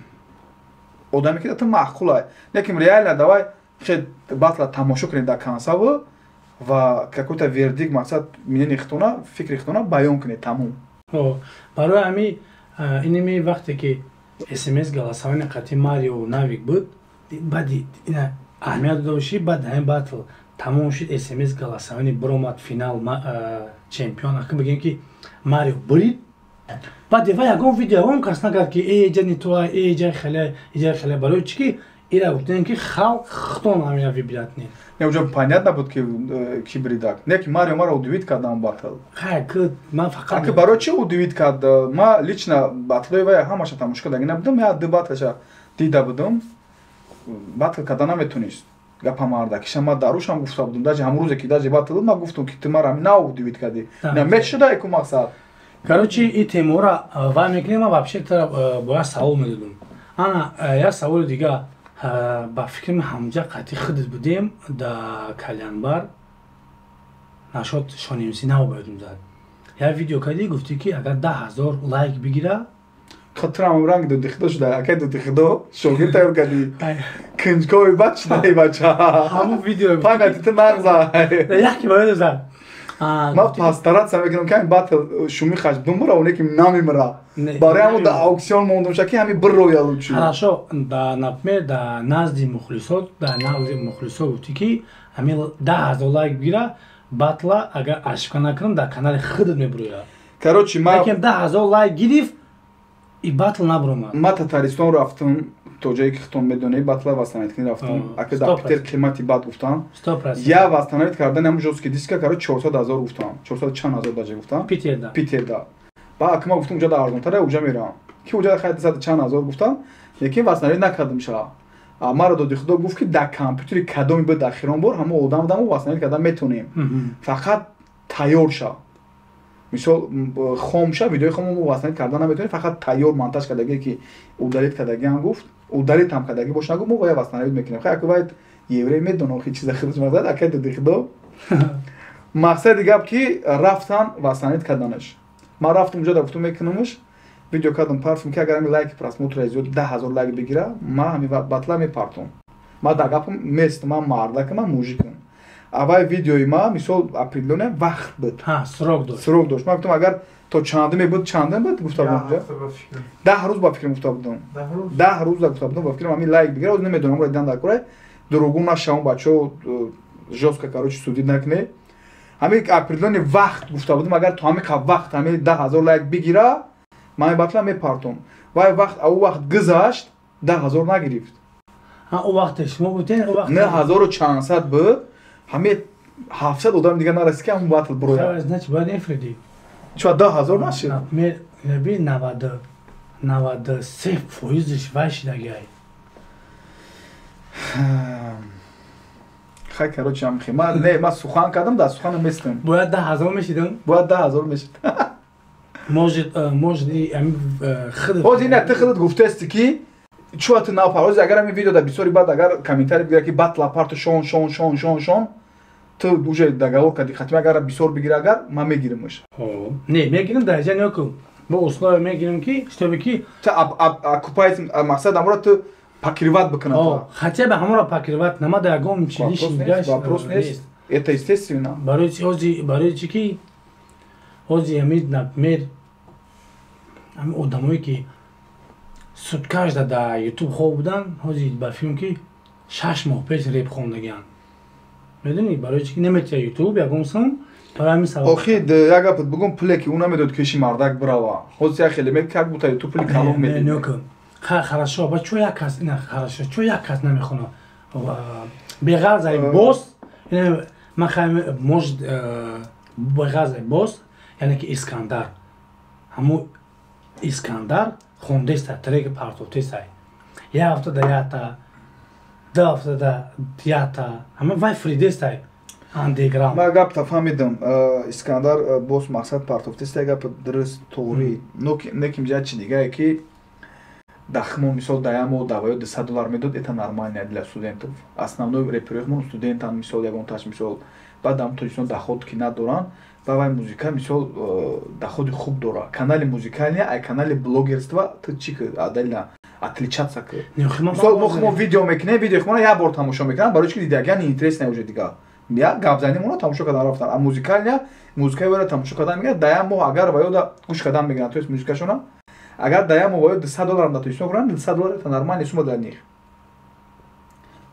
одаме ки ту маъқулай, лекин реально давай хе батла тамошо кунем дар конца ва какой-то вердикт, мақсад мнение хитона, фикри хитона баён кунед, тамом. Барои ҳами иними вақте ки смс голосование қати Марио Навик буд, баъди ина аҳамият дода бошӣ, баъд ҳамин батл тамом шуд, смс голосование биромад, финал чемпион аки бигем, ки Марио бурид, баъд ва ягон видео ягон кас накард, ки э ҷа нитуа, э ҷа хеле, иҷа хеле. Барои чӣ ки ира гуфтем, ки халқ худон ҳамина выбирать не. Не, уже понятно буд, ки ки бридак. Не, ки Марио маро удивить кард ам батл. Хай, ки ман фақат Аки барои чӣ удивить кард? Ма лично батлои вая ҳамаша тамошо кардаги набудам, я ду батлаша дида будам. Батл карда наметонист. Гапа марда, киша ма дарушам гуфта будам, даже ҳамон рӯзе ки даже батл буд, ма гуфтам, ки ту маро на удивить кардӣ. На мешуда ку мақсад. Короче, и темора вай мекунем, ма вообще тара бояд савол медодум. Ана як саволи дига, ба фикрам ҳамҷа қатъи худат будем да калянбар нашод шонимси нав боядум зад. Як видео кардӣ, гуфтӣ ки агар 10 000 лайк бигира. Хотирам ранг доди худо шуда, акай доди худо шогирд тайёр кардӣ. Кунҷкови бад шудаи бача. Ҳамун видео памяти ту нағза. Яке бояд зад. Ман постараться мекунам ки ҳамин батл шуми хаш бимра, оне ки намемра. Барои ҳамон да аукцион мондум ша ки ҳамин бирроя лучше. Хорошо, да, например, да назди мухлисот, да назди мухлисот гуфтӣ ки ҳамин 10 000 лайк бигира, батла агар ошибка накунам, дар канали худат мебурояд. Короче, ма лекин 10 000 лайк гирифт и батл набуромад. Ма Татаристон рафтам, то ҷое ки худтон медонед, батла восстановить кунӣ рафтам. Ака дар Питер қимати бад гуфтам. Я восстановить кардани ҳамун жёсткий диска, короче, 400 000 гуфтам, чорсад чанд ҳазор даже гуфтам. Питерда? Питерда. Ба ака ма гуфтам, уҷа да арзонтара, уҷа мерам, ки уҷа хай дусад чанд ҳазор гуфтам, лекин восстановить накардам ша. Маро доди худо гуфт, ки дар компютери кадоми буд ахирон бор ҳамон одам дамо восстановить кардан метонем, фақат тайёр ша, мисол хом ша, видеои хом мо восстановить кардан наметонем, фақат тайёр монтаж кардагие ки удалить кардагиам гуфт, удалить ҳам кардагӣ бош нагуфт, мо вая восстановить мекунем. Хай, вай еврей медонам хи чиза худаш мақсад, акай доди худо мақсади гап ки рафтан восстановить карданаш. Ман рафтам уҷа, да гуфтум мекунамш, видео кардам, партум, ки агар ҳами лайки просмотра зиёд 10 000 лайк бигира, ман ҳами батла мепартум. Ман дар гапам мест, ман мардакам, ман мужикам. Аввай видеои ма, мисол, определённый вақт буд. Срок дошт. Срок дошт. Ман гуфтам, агар то чандуме буд, чандум буд, гуфта будам, 10 рӯз ба фикрам гуфта будам, 10 рӯз гуфта будам, ба фикрам ҳамин лайк бигира. Намедонам, ро дидан дар кора дурӯғу нашавам, бачаҳо, жёстко, короче, судить накне. Ҳамин определённый вақт гуфта будам, агар то ҳамин вақт ҳамин 10 000 лайк бигира, ман батла мепартом. Вай вақт ау вақт гузашт, 10 000 нагирифт. О вақте шумо гуфтен? Не ҳазору чандсад буд, ҳамин 700 одам дига нарасид, ки ҳамун батл бурояд. Значит, бояд инфриди. Чо 10 000 нашид? Би 93 фоизиш вай шидагиай. Хай, короче, ҳамхи ма не, ма сухан кардам, дар суханам местам. Бояд 10 000 мешидам. Бояд 10 000 мешид. Может, худ ҳозир ина ту худат гуфтаисти ки чӯа ту напар. Ҳозир агар ҳамин видео дар бисёри баъд агар комментарий бигира, ки батла парту, шон шон шон шон шон, ту уже договор кардӣ хатми, агар бисёр бигира, агар ман мегиримш. Не, мегирим, дар ҷа нёку бо условия мегирим, ки чтобы ки ту окупать, мақсад амро ту покрывать бикунад. Хотя бы ҳамонро покрывать намада, ягон чи лишний. Вопрос нест, это естественно. Барои чи ҳози, барои чи ки ҳози ҳамин, например, ҳамин одамое ки суткашда дар Ютуб хоб буданд, ҳози ба филм ки 6 моҳ пеш реп хондагианд, медонӣ барои чи ки наметия Ютуб ягон сум, барои ҳамин сабаб. Охи, як гапат бугум, пуле ки ӯ намедод, киши мардак бирава, ҳозир як хеле как будто Ютуб пули калон медид. Хорошо, ба чо як кас ина, хорошо, чо як кас намехона беғарзаи бос? Ман хай, может, беғарзаи бос, яъне ки Искандар, ҳамун Искандар хондеста, трек партофтесай, як ҳафта да якта, 2 ҳафта да якта, ҳама вай фридестай андеграунд. Ман гапта фаҳмидам, Искандар бос мақсад партофтеста, гап дуруст, тоғрӣ, неким ҷа чи дигае ки дахмо, мисол, даямо даваё 200 доллар медод, это нормально для студентов. Основной репериҳмон студентан, мисол, ягонташ, мисол, баъд ам Тоҷикистон доход ки надоранд, ва вай музыка, мисол, доходи хуб дора. Канали музыкальный ай канали блогерства ту чӣ ки отдельно отличаться ки, мисол, мо видео мекунем, видеои хумона як бор тамошо мекунам, барои чи ки дидагиан интересно уже дига як гапзанимонро тамошо кардан рафтан, а музыкальная музыкаи вайро тамошо кардан мегирад. Да як моҳ агар ваёда гӯш кардан мегиранд, то есть музыкашона агар да як моҳ ваё 200 долларам дар Тоҷикистон хӯранд, 200 доллар это нормальная сумма для них.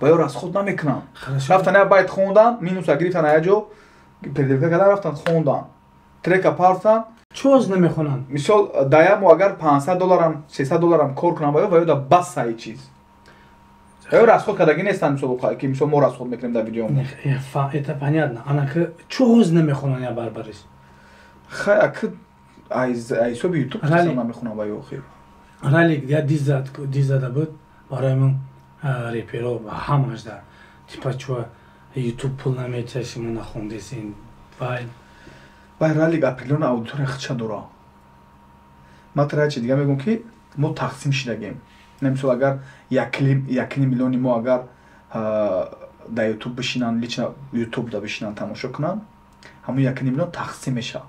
Ваё расход намекунанд, рафтан як байт хондан, минуса гирифтан, як ҷо передевка кардан, рафтан хондан, трека партан. Чоз намехонанд. Мисол, да як моҳ агар 500 долларам, 300 долларам кор кунам, ваё да бас саи чиз ваё расход кардагӣ нестанд, мисол, ки мисол мо расход мекунем дар видеомо. Это понятно, анаки чоз намехонанд я барбарис? Хай, аки ҳисоби Ютуб намехонам ваё охир. Ралик я дизада буд барои ман реперо ҳамашда, типа чо Ютуб пул наметиҳа, шумо нахондесин вай. Вай ралик определённая аудитория худша дора. Ман тара чи дига мегӯм, ки мо тақсим шидагем. На мисол, агар 1,5 миллиони мо агар дар Ютуб бишинанд, лично Ютуб да бишинанд, тамошо кунанд, ҳамун 1,5 миллион тақсим мешавад.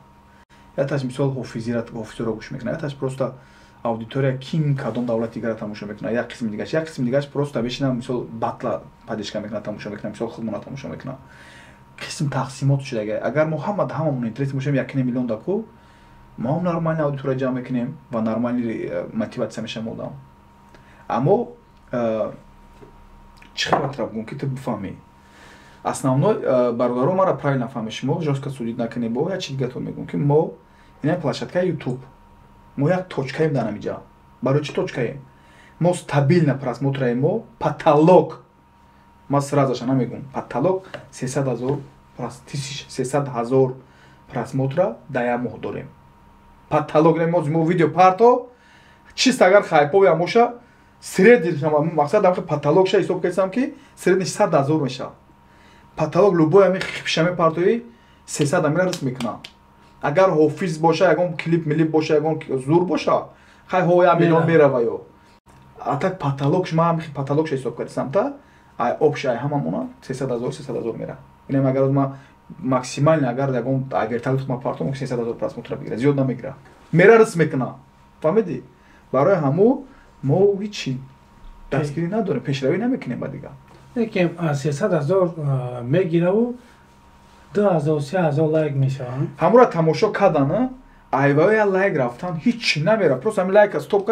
Яташ, мисол, ҳофизиро гӯш мекунад, яташ просто аудитория ким кадом давлати дигара тамошо мекунад, як қисми дигаш, як қисми дигаш просто бишинад, мисол, батла поддержка мекунад, тамошо мекунад, мисол, худмона тамошо мекунад. Қисм тақсимот шуда. Агар мо ҳама ҳамамон интерес бошем, 1,5 миллион даку мо ҳам нормальный аудитория ҷамъ мекунем ва нормальный мотиватсия мешавем одам. Аммо чӣ хел батра бигӯм, ки ту бифаҳмӣ? Основной, бародаро, мара правильно фаҳми, шумо жёстко судить накунед. Бо як чи дигатон мегӯм, ки мо ина площадкаи Ютуб, мо як точкаем дар ҳамиҷа. Барои чӣ точкаем? Мо стабильно просмотраи мо потолок, ма сразу намегӯм, потолок 300 000 тысяч, 300 000 просмотра дар як моҳ дорем. Потолок. Мо видео парто, чист, агар хайповиам боша, средний мақсад ам потолок ша ҳисоб кардам, ки средний 100 000 мешавад потолок. Любой ами хипшаме партои 300 амира рис мекунам. Агар ҳофиз боша, ягон клип милип боша, ягон зур боша, хай, ҳо, 1 миллион мерава ё. А так потолок ма ами потолок ша ҳисоб кардам, та ай общий ай ҳамамона 300 000, 300 000 мера. Инам агар ма максимально, агар ягон вертолёт ма партом, 300 000 просмотра бигира, зиёд намегира, мера рис мекуна. Фаҳмидӣ? Барои ҳамо мо ҳичи дастгирӣ надорем, пешравӣ намекунем ба дигар. Лекин 300 000 мегираву 2000, 3000 лайк мешаванд. Ҳамура тамошо кардана, айваё лайк рафтан ҳичи намера. Просто ҳами лайка стоп,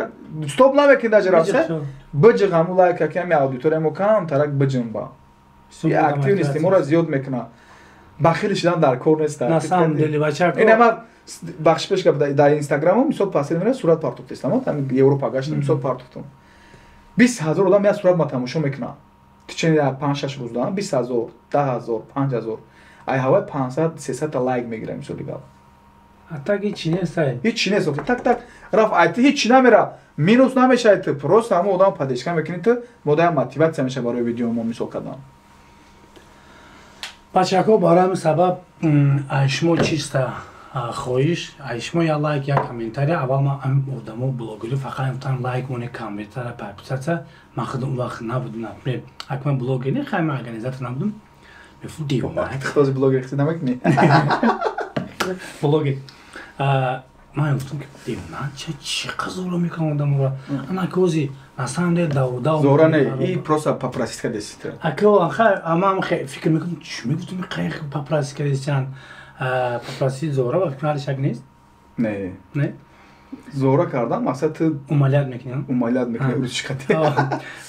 стоп намекунӣ, даже рафта биҷиқ ҳаму лайка, ки ҳами аудитория мо камтарак биҷинба, активности моро зиёд мекунад. Бахили шидан дар кор нест. На самом деле, бачако. Ина бахши пеш гап, дар Инстаграмам, мисол, пасир мера сурат партофтестам, ами Европа гаштам, мисол, партофтам, 20 000 одам як сурат ма тамошо мекунад течение 5-6 рӯз. 20 000, 10 000, 5000, ай ҳавай 500, 300-та лайк мегирам, мисоли гап. А так ҳичи нестай. Ҳичи нест. Так так рафт, ай ти ҳичи намера, минус намешавад. Ту просто ҳамон одам поддержка мекунӣ, ту мода мотиватсия мешавад барои видео мо, мисол, кардан. Бачако, барои ҳамин сабаб ай шумо чиста хоҳиш, ай шумо як лайк, як комментария. Аввал ман ҳамин одамо, блогери, фақат гуфтам лайк моне, комментария, подписаться. Ман худам он вақт набудам, например, ак ман блогер не, хай, ман организатор набудам, мефу девона. Този блогер хти намекунӣ? Блогер. Ман гуфтам, ки девона, чӣ қазоро мекунам одаморо, ана кози на самом деле давуда. Зора не, и просто попросить кадесите. Ако хай, ман фикр мекунам, чӣ мегуфтам, қай попросить кадесиан, попросить зора ва фикр шак нест. Не. Не. Зора кардан мақсад ту умалят мекунам. Умалят мекунӣ ручкати.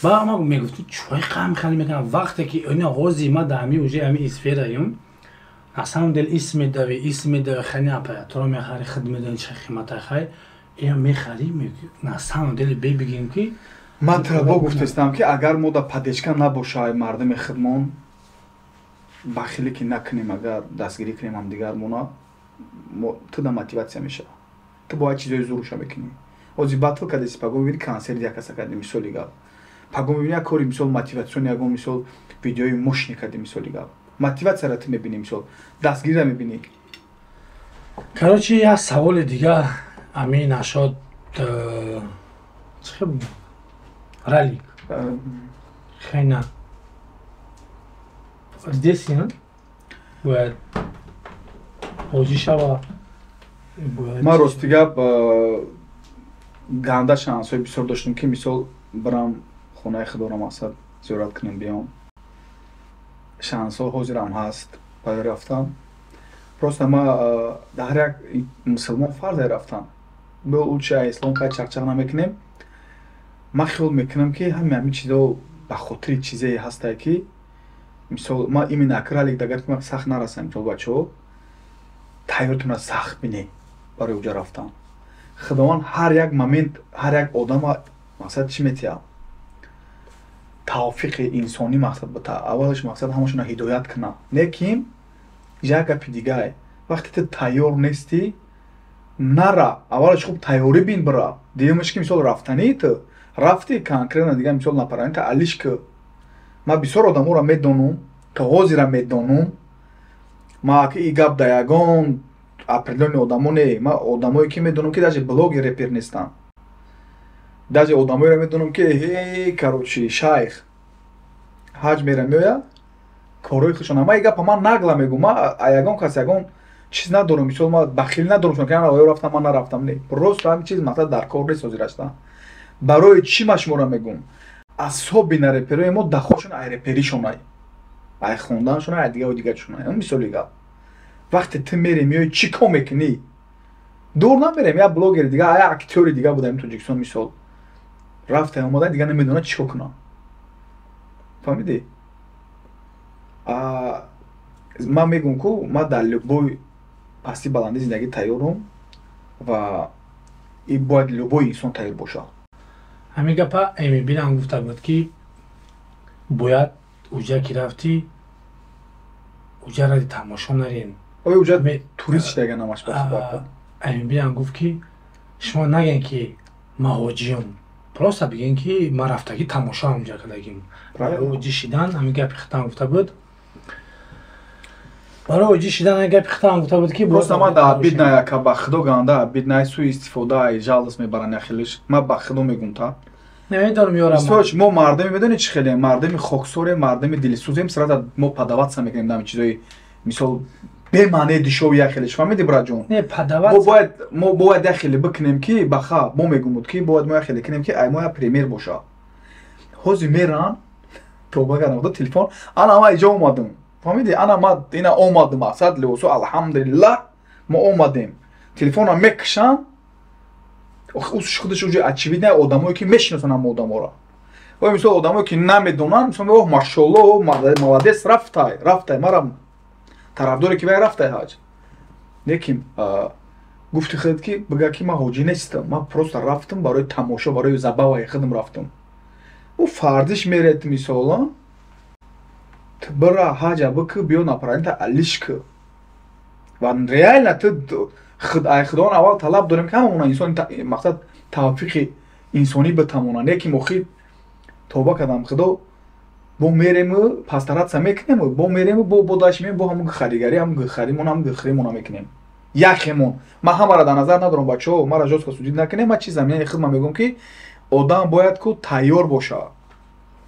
Ба ма мегуфтам, чой қам хали мекунам, вақте ки ина ҳози ма дар ҳами уже ҳами сфераюм, на самом деле ис медави, ис медави, хани аппаратура мехари, худ медони чӣ қимата, хай, ия мехари, на самом деле бибигем, ки Ман тра гуфтестам, ки агар мо да поддержка набоша мардуми худмон, бахилӣ ки накунем, агар дастгирӣ кунем ҳамдигармона, ту да мотиватсия мешава, ту бояд чизои зуруша мекунӣ. Ози батл кардеси, паго мебини, консерт як каса кардӣ, мисоли гап, паго мебини, як кори, мисол, мотиватсиони, ягон, мисол, видеои мощный кардӣ, мисоли гап, мотиватсияра ту мебинӣ, мисол, дастгириро мебинӣ. Короче, як саволи дига. Ами нашод чӣ ралик хайна здесь бояд ҳоҷӣ шава? Ман, рости гап, ганда шансҳои бисёр доштам, ки, мисол, бирам хонаи худоро, мақсад, зиёрат кунем, биём. Шансҳо ҳозирам ҳаст барои рафтан. Просто ма дар ҳар як мусулмон фарзе рафтан бо уча ислом кай чақчақ намекунем. Ман хиёл мекунам, ки ҳами чизо ба хотири чизее ҳастае, ки, мисол, ман именно акралик дагар ки ман сахт нарасам. Мисол, бачаҳо, тайёртонро сахт бинед барои уҷа рафтан. Худованд ҳар як момент, ҳар як одама, мақсад, чӣ метиҳад? Тавфиқи инсонӣ, мақсад, аввалаш, мақсад, ҳамашонро ҳидоят кунад. Лекин як гапи дигае: вақте ту тайёр нестӣ, нара. Аввалаш хуб тайёрӣ бин, бира. Дуюмаш, ки, мисол, рафтании ту рафти конкретно дига, мисол, напаранта алиш ки. Ман бисёр одаморо медонам, то ҳозира медонам. Ма ки и гап да ягон определённый одамо не, ман одамое ки медонам, ки даже блогер, репер нестанд. Даже одамоеро медонам, ки ҳе, короче, шайх ҳаҷ мера, меояд, корҳои худшон. Ма и гапа ман нагла мегӯм, ма ягон кас ягон чиз надорам, мисол, ма бахил надорам, ки ё рафтам, ман нарафтам, не, просто ҳамин чиз мақсад дар кор нест ҳозир. Барои чӣ ма шуморо мегӯм? Особенно реперои мо дахошон ай реперишон, ай хонданшон, ай дигаву дигаршон. Мисоли гап, вақте ту мери, меои, чӣ кор мекунӣ? Дур намерем, як блогери дига, як актёри дига будаем Тоҷикистон, мисол, рафта омада, дига намедонад чӣ кор кунам. Фаҳмидӣ? Ман мегӯм, ку ман дар любой пасти баланди зиндагӣ тайёрум ва и бояд любой инсон тайёр бошад. Ҳамин гапа Эмибинам гуфта буд, ки бояд уҷа ки рафтӣ, уҷа ради тамошо нарин. Оё уҷа турист шидага намаш? Эмибинам гуфт, ки шумо нагӯен, ки ман ҳоҷиём, просто бигӯен, ки ман рафтагӣ тамошоам уҷа кардагим. Барои ҳоҷӣ шидан ҳамин гапи хитам гуфта буд, барои ҳоҷӣ шидан ҳамин гапи хитам гуфта буд, ки Просто ман да обидно, яка, ба худо ганда обидно, суи истифода, ай жалость мебаранд яхелиш. Ман ба худо мегум та. Намедонам, ёрам. Мо мардами, медонӣ чӣ хеле мардами хоксорем, мардами дилсӯзем, сразу мо поддаваться мекунем дами чизои, мисол, бемаънии дешёвый яхелиш, фаҳмиди, братҷон? Не поддаваться. Мо бояд яхеле бикунем, ки баха мо мегумуд, ки бояд мо яхеле кунем, ки ай мо як пример боша. Ҳозир меран, тоба кардам, худо, телефон, ана ма иҷо омадам, фаҳмиди? Ана ма ина омадам, мақсад, либосо, алҳамдулиллаҳ, мо омадем, телефонам мекушам, худаш уже очевидно, одамое ки мешиносанд ҳама одаморо. Ой, мисол, одамое ки намедонанд, мисол, оҳ, машолло, молодец, рафтай, рафтай, марам тарафдоре, ки вай рафтай ҳаҷ. Лекин гуфти худ, ки бига, ки ман ҳоҷӣ нестам, ман просто рафтам барои тамошо, барои забаваи худам рафтам. Ӯ фардиш меред, мисол, ту бира ҳаҷа бикӣ, биё, направление алиш кӣ ва реально ту ай худованд аввал талаб дорем, ки ҳамамона инсон, мақсад, тавфиқи инсонӣ битавонанд. Лекин охир, тоба кардам, худо, бо мерему постараться мекунем, бо мерему, бо дашт меем, бо ҳамун харигарӣ, ҳамун гухаримон, ҳамун гухримона мекунем яхемон. Ман ҳамаро дар назар надорам, бачаҳо, мара жёстко судить накунем. Ман чизам, яъне худ ман мегӯям, ки одам бояд ку тайёр боша,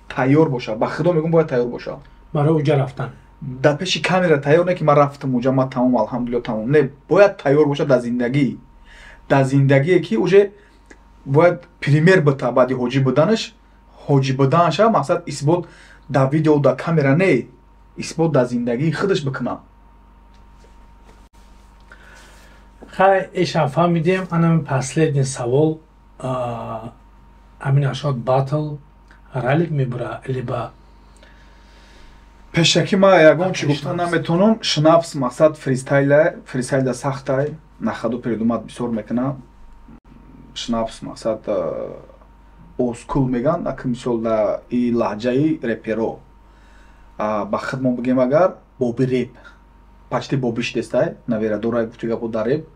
тайёр боша, ба худо мегӯям, бояд тайёр боша. Барои уҷа рафтан. Дар пеши камера тайёр не, ки ман рафтам уҷа, ман тамом, алҳамдулилла, тамом, не, бояд тайёр боша дар зиндагӣ, дар зиндагие, ки уже бояд пример бита. Баъди ҳоҷӣ буданаш, ҳоҷӣ буданаша, мақсад, исбот дар видео, дар камера не, исбот дар зиндагии худаш бикунад. Хай, эшам фаҳмидем. Анами последний савол: амин ашод батл ралик мебура либо? Пешакӣ ман ягон чӣ гуфта наметавонам. Шнапс, мақсад, фристайла, фристайла сахтай, на ходу придумать бисёр мекунам. Шнапс, мақсад, олдскул меган, аки, мисол, да и лаҳҷаи реперо, ба худмон бигем, агар боби реп почти бобиш дестай наверадора, гуфти гапо, дар реп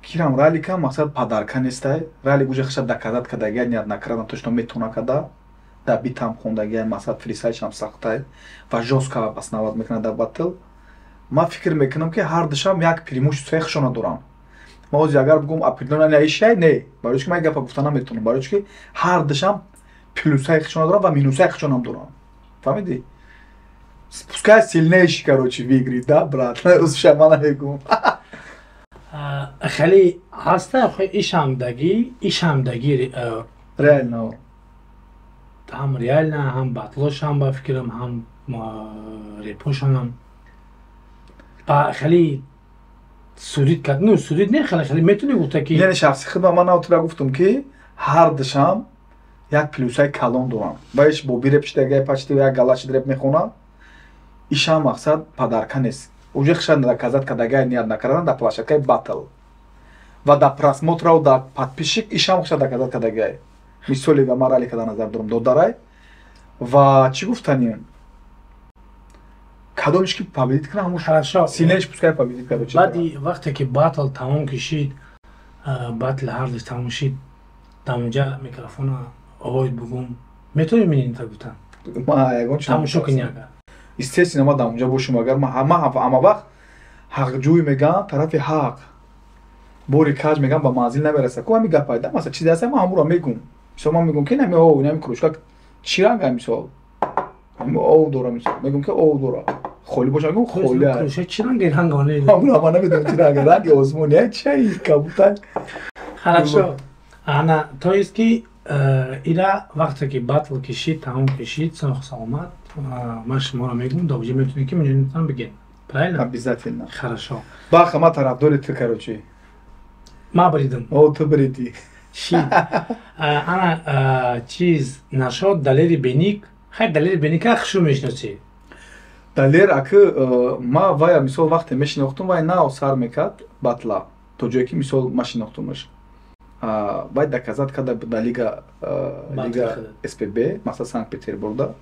кирам ралика, мақсад, подарка нестай. Ралик уже хиша доказать кардагия, ният накардам, точно метона када, дар битам хондагия, мақсад, фристайлшам сахтай ва жёстко обосновать мекунад дар батл. Ман фикр мекунам, ки ҳар душам як преимущество худшона дорам. Ман ҳозир агар бигӯм определенно ишай, не, барои чи ки ман гапа гуфта наметавонам, барои чи ки ҳар душам плюсаи худшона дорам ва минусаи худшонам дорам, фаҳмидӣ? Пускай сильнейший, короче, выиграет, да, брат, узша ман намегӯм. Хеле ҳаста ишамдагӣ. Реально. Ҳам реально, ҳам батлошам, ба фикрам, ҳам репошонам ба хеле судить кард, ну, судить не, хеле хеле метавонӣ гуфта, ки Яъне шахси худам ман навтира гуфтам, ки ҳар душам як плюсаи калон дорам. Баиш боби реп шидагай, почти як галаши реп мехонам, ишам, мақсад, подарка нест, уже хиша доказать кардагай, ният накардан дар площадкаи батл ва дар просмотрау дар подписчик, ишам хиша доказать кардагай. Мисоли га ман ралика дар назар дорам, додарай. Ва чӣ гуфтанем, кадомиш ки победить кунам, ҳамун Хорошо. сильнейший пускай победит, короче. Баъди вақте ки батл тамом кишид, батл ҳардуш тамом шид, дар онҷа микрофона оид бугум, метавонӣ минита гуфтан? Ма ягон чи Тамошо кунӣ агар? Естественно, ма дар онҷа бошем, агар ма ҳама вақт ҳақҷӯй мегӯям, тарафи ҳақ. Бори каҷ мегам, ба манзил намераса ку. Ҳами гапай да, масалан, чизе ҳаст, ман ҳамуро мегум. Мисол, ман мегум, ки нами ов, нами кружка чӣ ранга, мисол, ҳами ов дора, мисол, мегум, ки ов дора. Холӣ боша, мегум, холӣ аст. Кружка чӣ ранги, ранга не? Ҳамуро ман намедонам чӣ ранга, ранги осмони, чай кабутай. Хорошо, ана, то есть ки ира вақте ки батл кишид, тамом кишид, сох саломат, ман шуморо мегум, довҷи метунед, ки миллионтан бигин, правильно? Обязательно. Хорошо. Баха, ма тарафдори ту, короче. Ма бридам. О, ту бриди. Шид, ана, чиз нашод, Далери Беник. Хай, Далери Беника хушу мешиносӣ? Далер аки, ма вая, мисол, вақте мешинохтум, вай нав сар мекард батла. То ҷое ки, мисол, ма шинохтумаш, вай доказать карда буд дар лига СПБ, масалан, Санкт Петербургда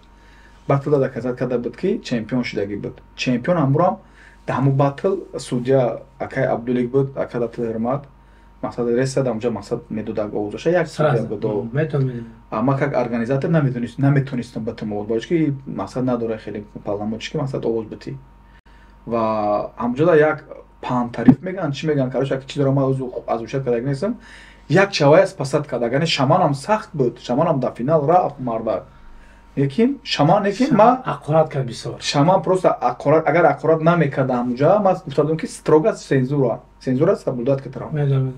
батлда доказать карда буд, ки чемпион шудагӣ буд. Чемпион ҳамурам дар ҳамун батл судья акай Абдулик буд, ака да ту ҳурмат. Мақсад, реса дар онҷа, мақсад, медодак овозаша як судья буд. Ма как организатор наметонистам ба тум овоз, барои ки мақсад надора хеле полномочий, ки, мақсад, овоз битӣ. Ва ҳамҷода як пантариф мегӯянд, чӣ мегӯянд, короче, як чи дорам, ман аз ушат кардаги нестам, як чавая спасать кард. Агар не, Шаманам сахт буд, Шаманам дар финал рафт, мардак. Лекин Шаман, лекин ма аққурат кард бисёр. Шаман просто аққурат, агар аққурат намекард ҳамуҷа, ман гуфта будам, ки строго цензура соблюдать кардам.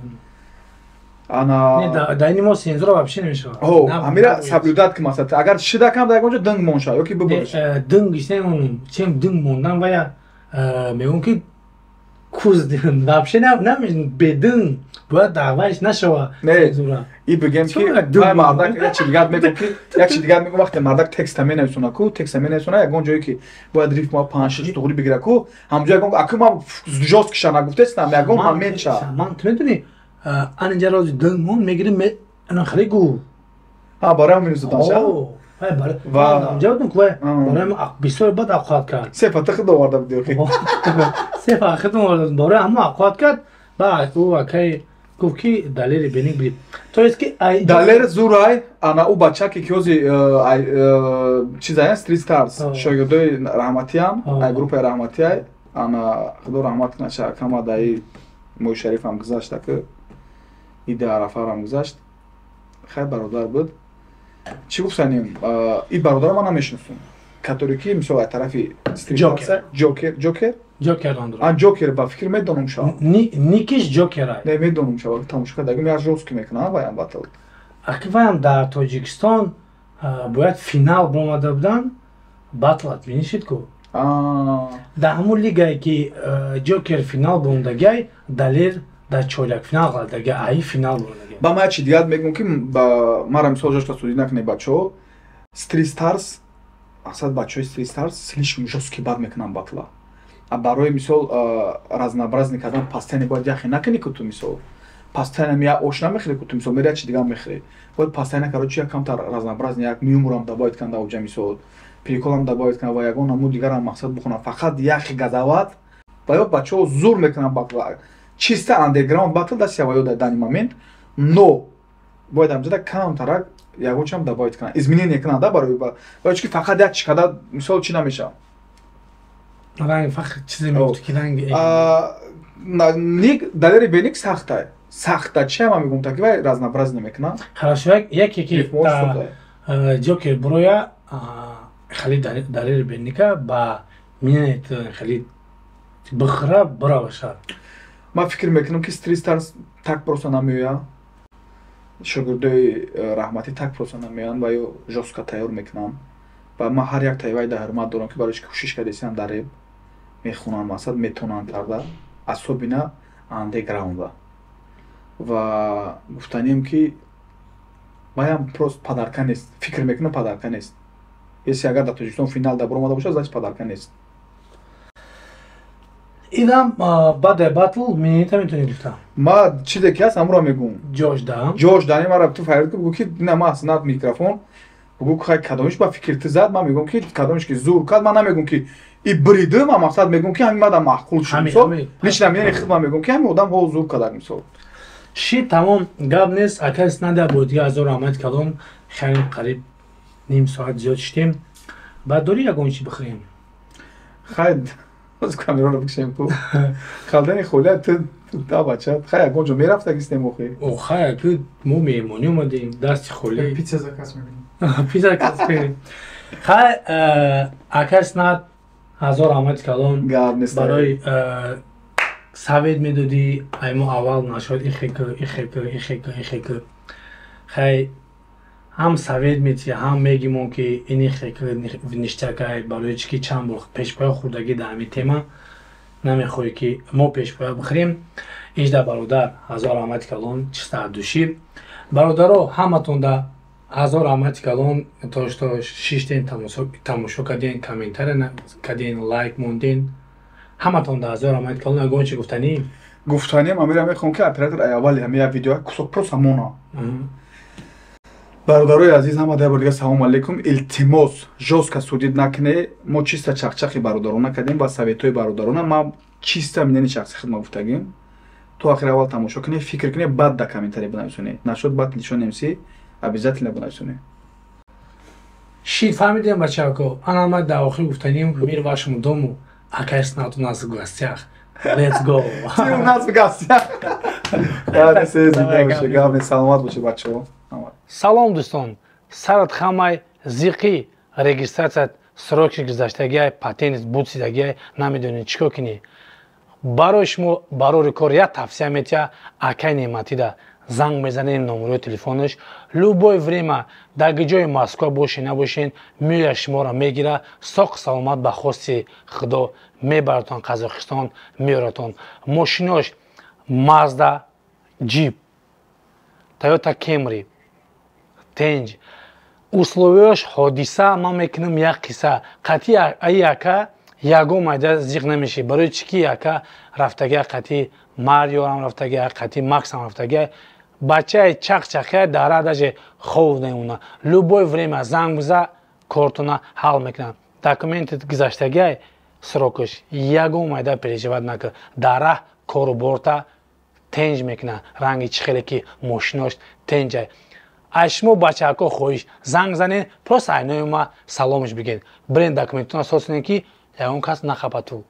Ана дар ини мо цензура вообще намешавад. О, ҳамира соблюдать ки, масалан, агар шидакам дар ягон ҷо динг мон шавад ёки бибуриш. Динг ишнем, чем динг мондан, вая мегӯм, ки куз вообще бединг бояд даъваиш нашава. Не, и бигем, ки вай мардак як чи дигар мегӯм, ки як чи дигар мегӯм: вақте мардак текста менависона ку, текста менависона, ягон ҷое ки бояд рифма панҷ шаш туғри бигира ку, ҳамҷо ягон аку ман жёсткий ша нагуфтестам, ягон момент ша. Ман, ту медонӣ, ан инҷа рози динг мон мегирим, ана хеле гу. Ҳа, барои ҳам минусатанша. Ва ҷавоб ку, барои бисёр бад аққат кард. Се фата худ оварда буди. Се фата худ оварда, барои ҳамо аққат кард. Баъд ӯ акай гуфт, ки Далери Беник били, то есть ки Далер зурай. Ана, ӯ бачаке ки ҳози чизая, Street Stars шогирдои раҳматиам, ай группаи раҳматиай. Ана, худо раҳмат кунад, акама даи моҳи шарифам гузашта, ки иди арафарам гузашт. Хай, бародар буд. Чӣ гуфтанем, и бародаро ман намешиносум, который ки, мисол, аз тарафи Ҷокер, Ҷокер. Ҷокер. Ан Ҷокер, ба фикр, медонам ша. Никиш Ҷокер. Не, медонам ша, тамошо кардагим, як жёсткий мекунам ваям батл. Аки ваям дар Тоҷикистон бояд финал бомада буданд, батл отменишид ку. Дар ҳамун лигае ки Ҷокер финал бомдагай, Далер дар чоряк финал ғалатага, аи финал бомдагай. Ба ман як чи дигар мегӯм, ки мара, мисол, жёстко судӣ накунед, бачаҳо. Street Stars, асад бачаҳои Street Stars слишком жёсткий бад мекунанд батла. Барои мисол, разнообразный кардан, постоянно бояд яхе накунӣ ку. Ту, мисол, постоянно як ош намехӯри ку, ту, мисол, мери як чи дигар мехӯри. Бояд постоянно, короче, як камтар разнообразный, як юморам добавить кунанд дар оҷа, мисол, приколам добавить кунанд ва ягон намуд дигарам, мақсад, бухонанд. Фақат яхе газават ва ё бачаҳо зур мекунанд батла, чисто андерграунд батл даст ва ё дар данный момент. Но бояд ҳамҷода камтарак ягон чиам добавить кунанд, изменение кунанд да, барои чӣ ки фақат як чи када, мисол, чӣ намешавад. Ранг фақат чизе мегуфт, ки ранг. Ник Далери Беник сахта, сахта. Чи ама мегум, таки вай разнообразие мекунад. Хорошо, яке ки Ҷокер буроя, хали Далери Беника ба минет хали бихӯра, буравашад. Ман фикр мекунам, ки Street Stars так просто намеояд, шогирдои раҳматӣ так просто намеоянд ва ё жёстко тайёр мекунанд. Ва ман ҳар як таивай да ҳурмат дорам, ки барои кӯшиш кардесиам, дар реп мехонанд, мақсад, метонанд карда, особенно андеграунда. Ва гуфтанием, ки ваям просто подарка нест. Фикр мекунам, подарка нест. Если агар дар Тоҷикистон финал да баромада бошад, значит, подарка нест. Инам баъде батл минита метавонӣ гуфта? Ма чизе ки ҳаст, ҳамуро мегӯм. Ҷош да. Ҷош дани мара ту фарёд ки, бугӯ, ки ина ма ҳаснат микрофон, бугӯ, хай, кадомиш ба фикр ту зад. Ман мегӯм, ки кадомиш ки зур кард. Ман намегӯм, ки и бриды, ман, мақсад, мегӯм, ки ҳамин мада маъқул шуд. Мисол, лично мнение худ ман мегӯм, ки ҳамин одам ҳо зур кардак, мисол. Ши, тамом, гап нест. Акай Снада, бо дига ҳазор раҳмат калом. Хеле қариб ним соат зиёд шидем. Баъд дорӣ ягон чи бихӯрем? Хай, боз камераро бикшем ку, халдани холия ту. Да, бача, хай, ягон ҷо мерафтагистем охи. О, хай, ки мо меҳмонӣ омадем, дасти холӣ. Пицца заказ мекунем. Пицца заказ мекунем. Хай, ака Снат, ҳазор раҳмати калон. Гап нест. Барои совет медодӣ, ай мо аввал нашод ихе ки, ихе ки, ихе ки, ихе ки. Хай, ҳам совет метиҳ, ҳам мегимон, ки ин ихе ки ништякай, барои чӣ ки чанд бор пешпоя хӯрдагӣ дар ҳамин тема, намехоҳӣ, ки мо пешпоя бихӯрем. Ижда бародар, ҳазор раҳмати калон, чиста от души. Бародаро, ҳаматонда ҳазор раҳмати калон, то что шиштен, тамошо карден, комментария карден, лайк монден. Ҳаматонда ҳазор раҳмати калон. Ягон чи гуфтанӣ? Гуфтаниам амира мехоҳам, ки оператор аввали ҳами як видео кусок просто мона. Бародарои азиз, ҳама як бор дига салому алейкум. Илтимос, жёстко судить накне. Мо чисто чақчақи бародарона кардем ва советҳои бародарона. Ма чисто мнение шахси худма гуфтагим. То охир аввал тамошо кунед, фикр кунед, баъд да комментарий бинависонед. Нашуд, баъд нишон мс обязательно бинависонед. Шид, фаҳмидем, бачако. Ана ма дар охир гуфтаним: мир вашему дому. Акай Снат у нас в гостях. Let's go. Ты у нас в гостях. Саломат бошед, бачаҳо. Салом, дӯстон. Сарат хамай, зиқӣ, регистрация срок и гузаштагиай, патент бутсидагиай, намедонед чӣ кор кунӣ. Барои шумо барори кор як тавсия метиҳа акай Неъматида. Занг мезанем, номерои телефонаш, любое время, дар ҷои Москва бошен, набошен, меоя, шуморо мегира, соқ саломат ба хости Худо мебаратон Қазоқистон, меоратон. Мошинош: Мазда, Джип, Тойота Кемри, тенҷ. Условияш ҳодиса. Ман мекунам як қисса. Қатъи аи ака ягон майда зиқ намешӣ. Барои чӣ ки ака рафтагия, қатъи Мариорам рафтагия, қатъи Максам рафтагия. Бачаи чақчақия, дара даже хов намемона. Любое время занг биза, кортона ҳал мекунам. Документи гузаштагиай срок аш, ягон майда переживать накун. Дар раҳ кору борта тенҷ мекунад, ранги чӣ хеле ки мошинош тенҷай. Аз шумо, бачаҳако, хоҳиш: занг занед, просто айнои ма саломш бигед, бирен, документона созкунед, ки ягон кас нахапа ту.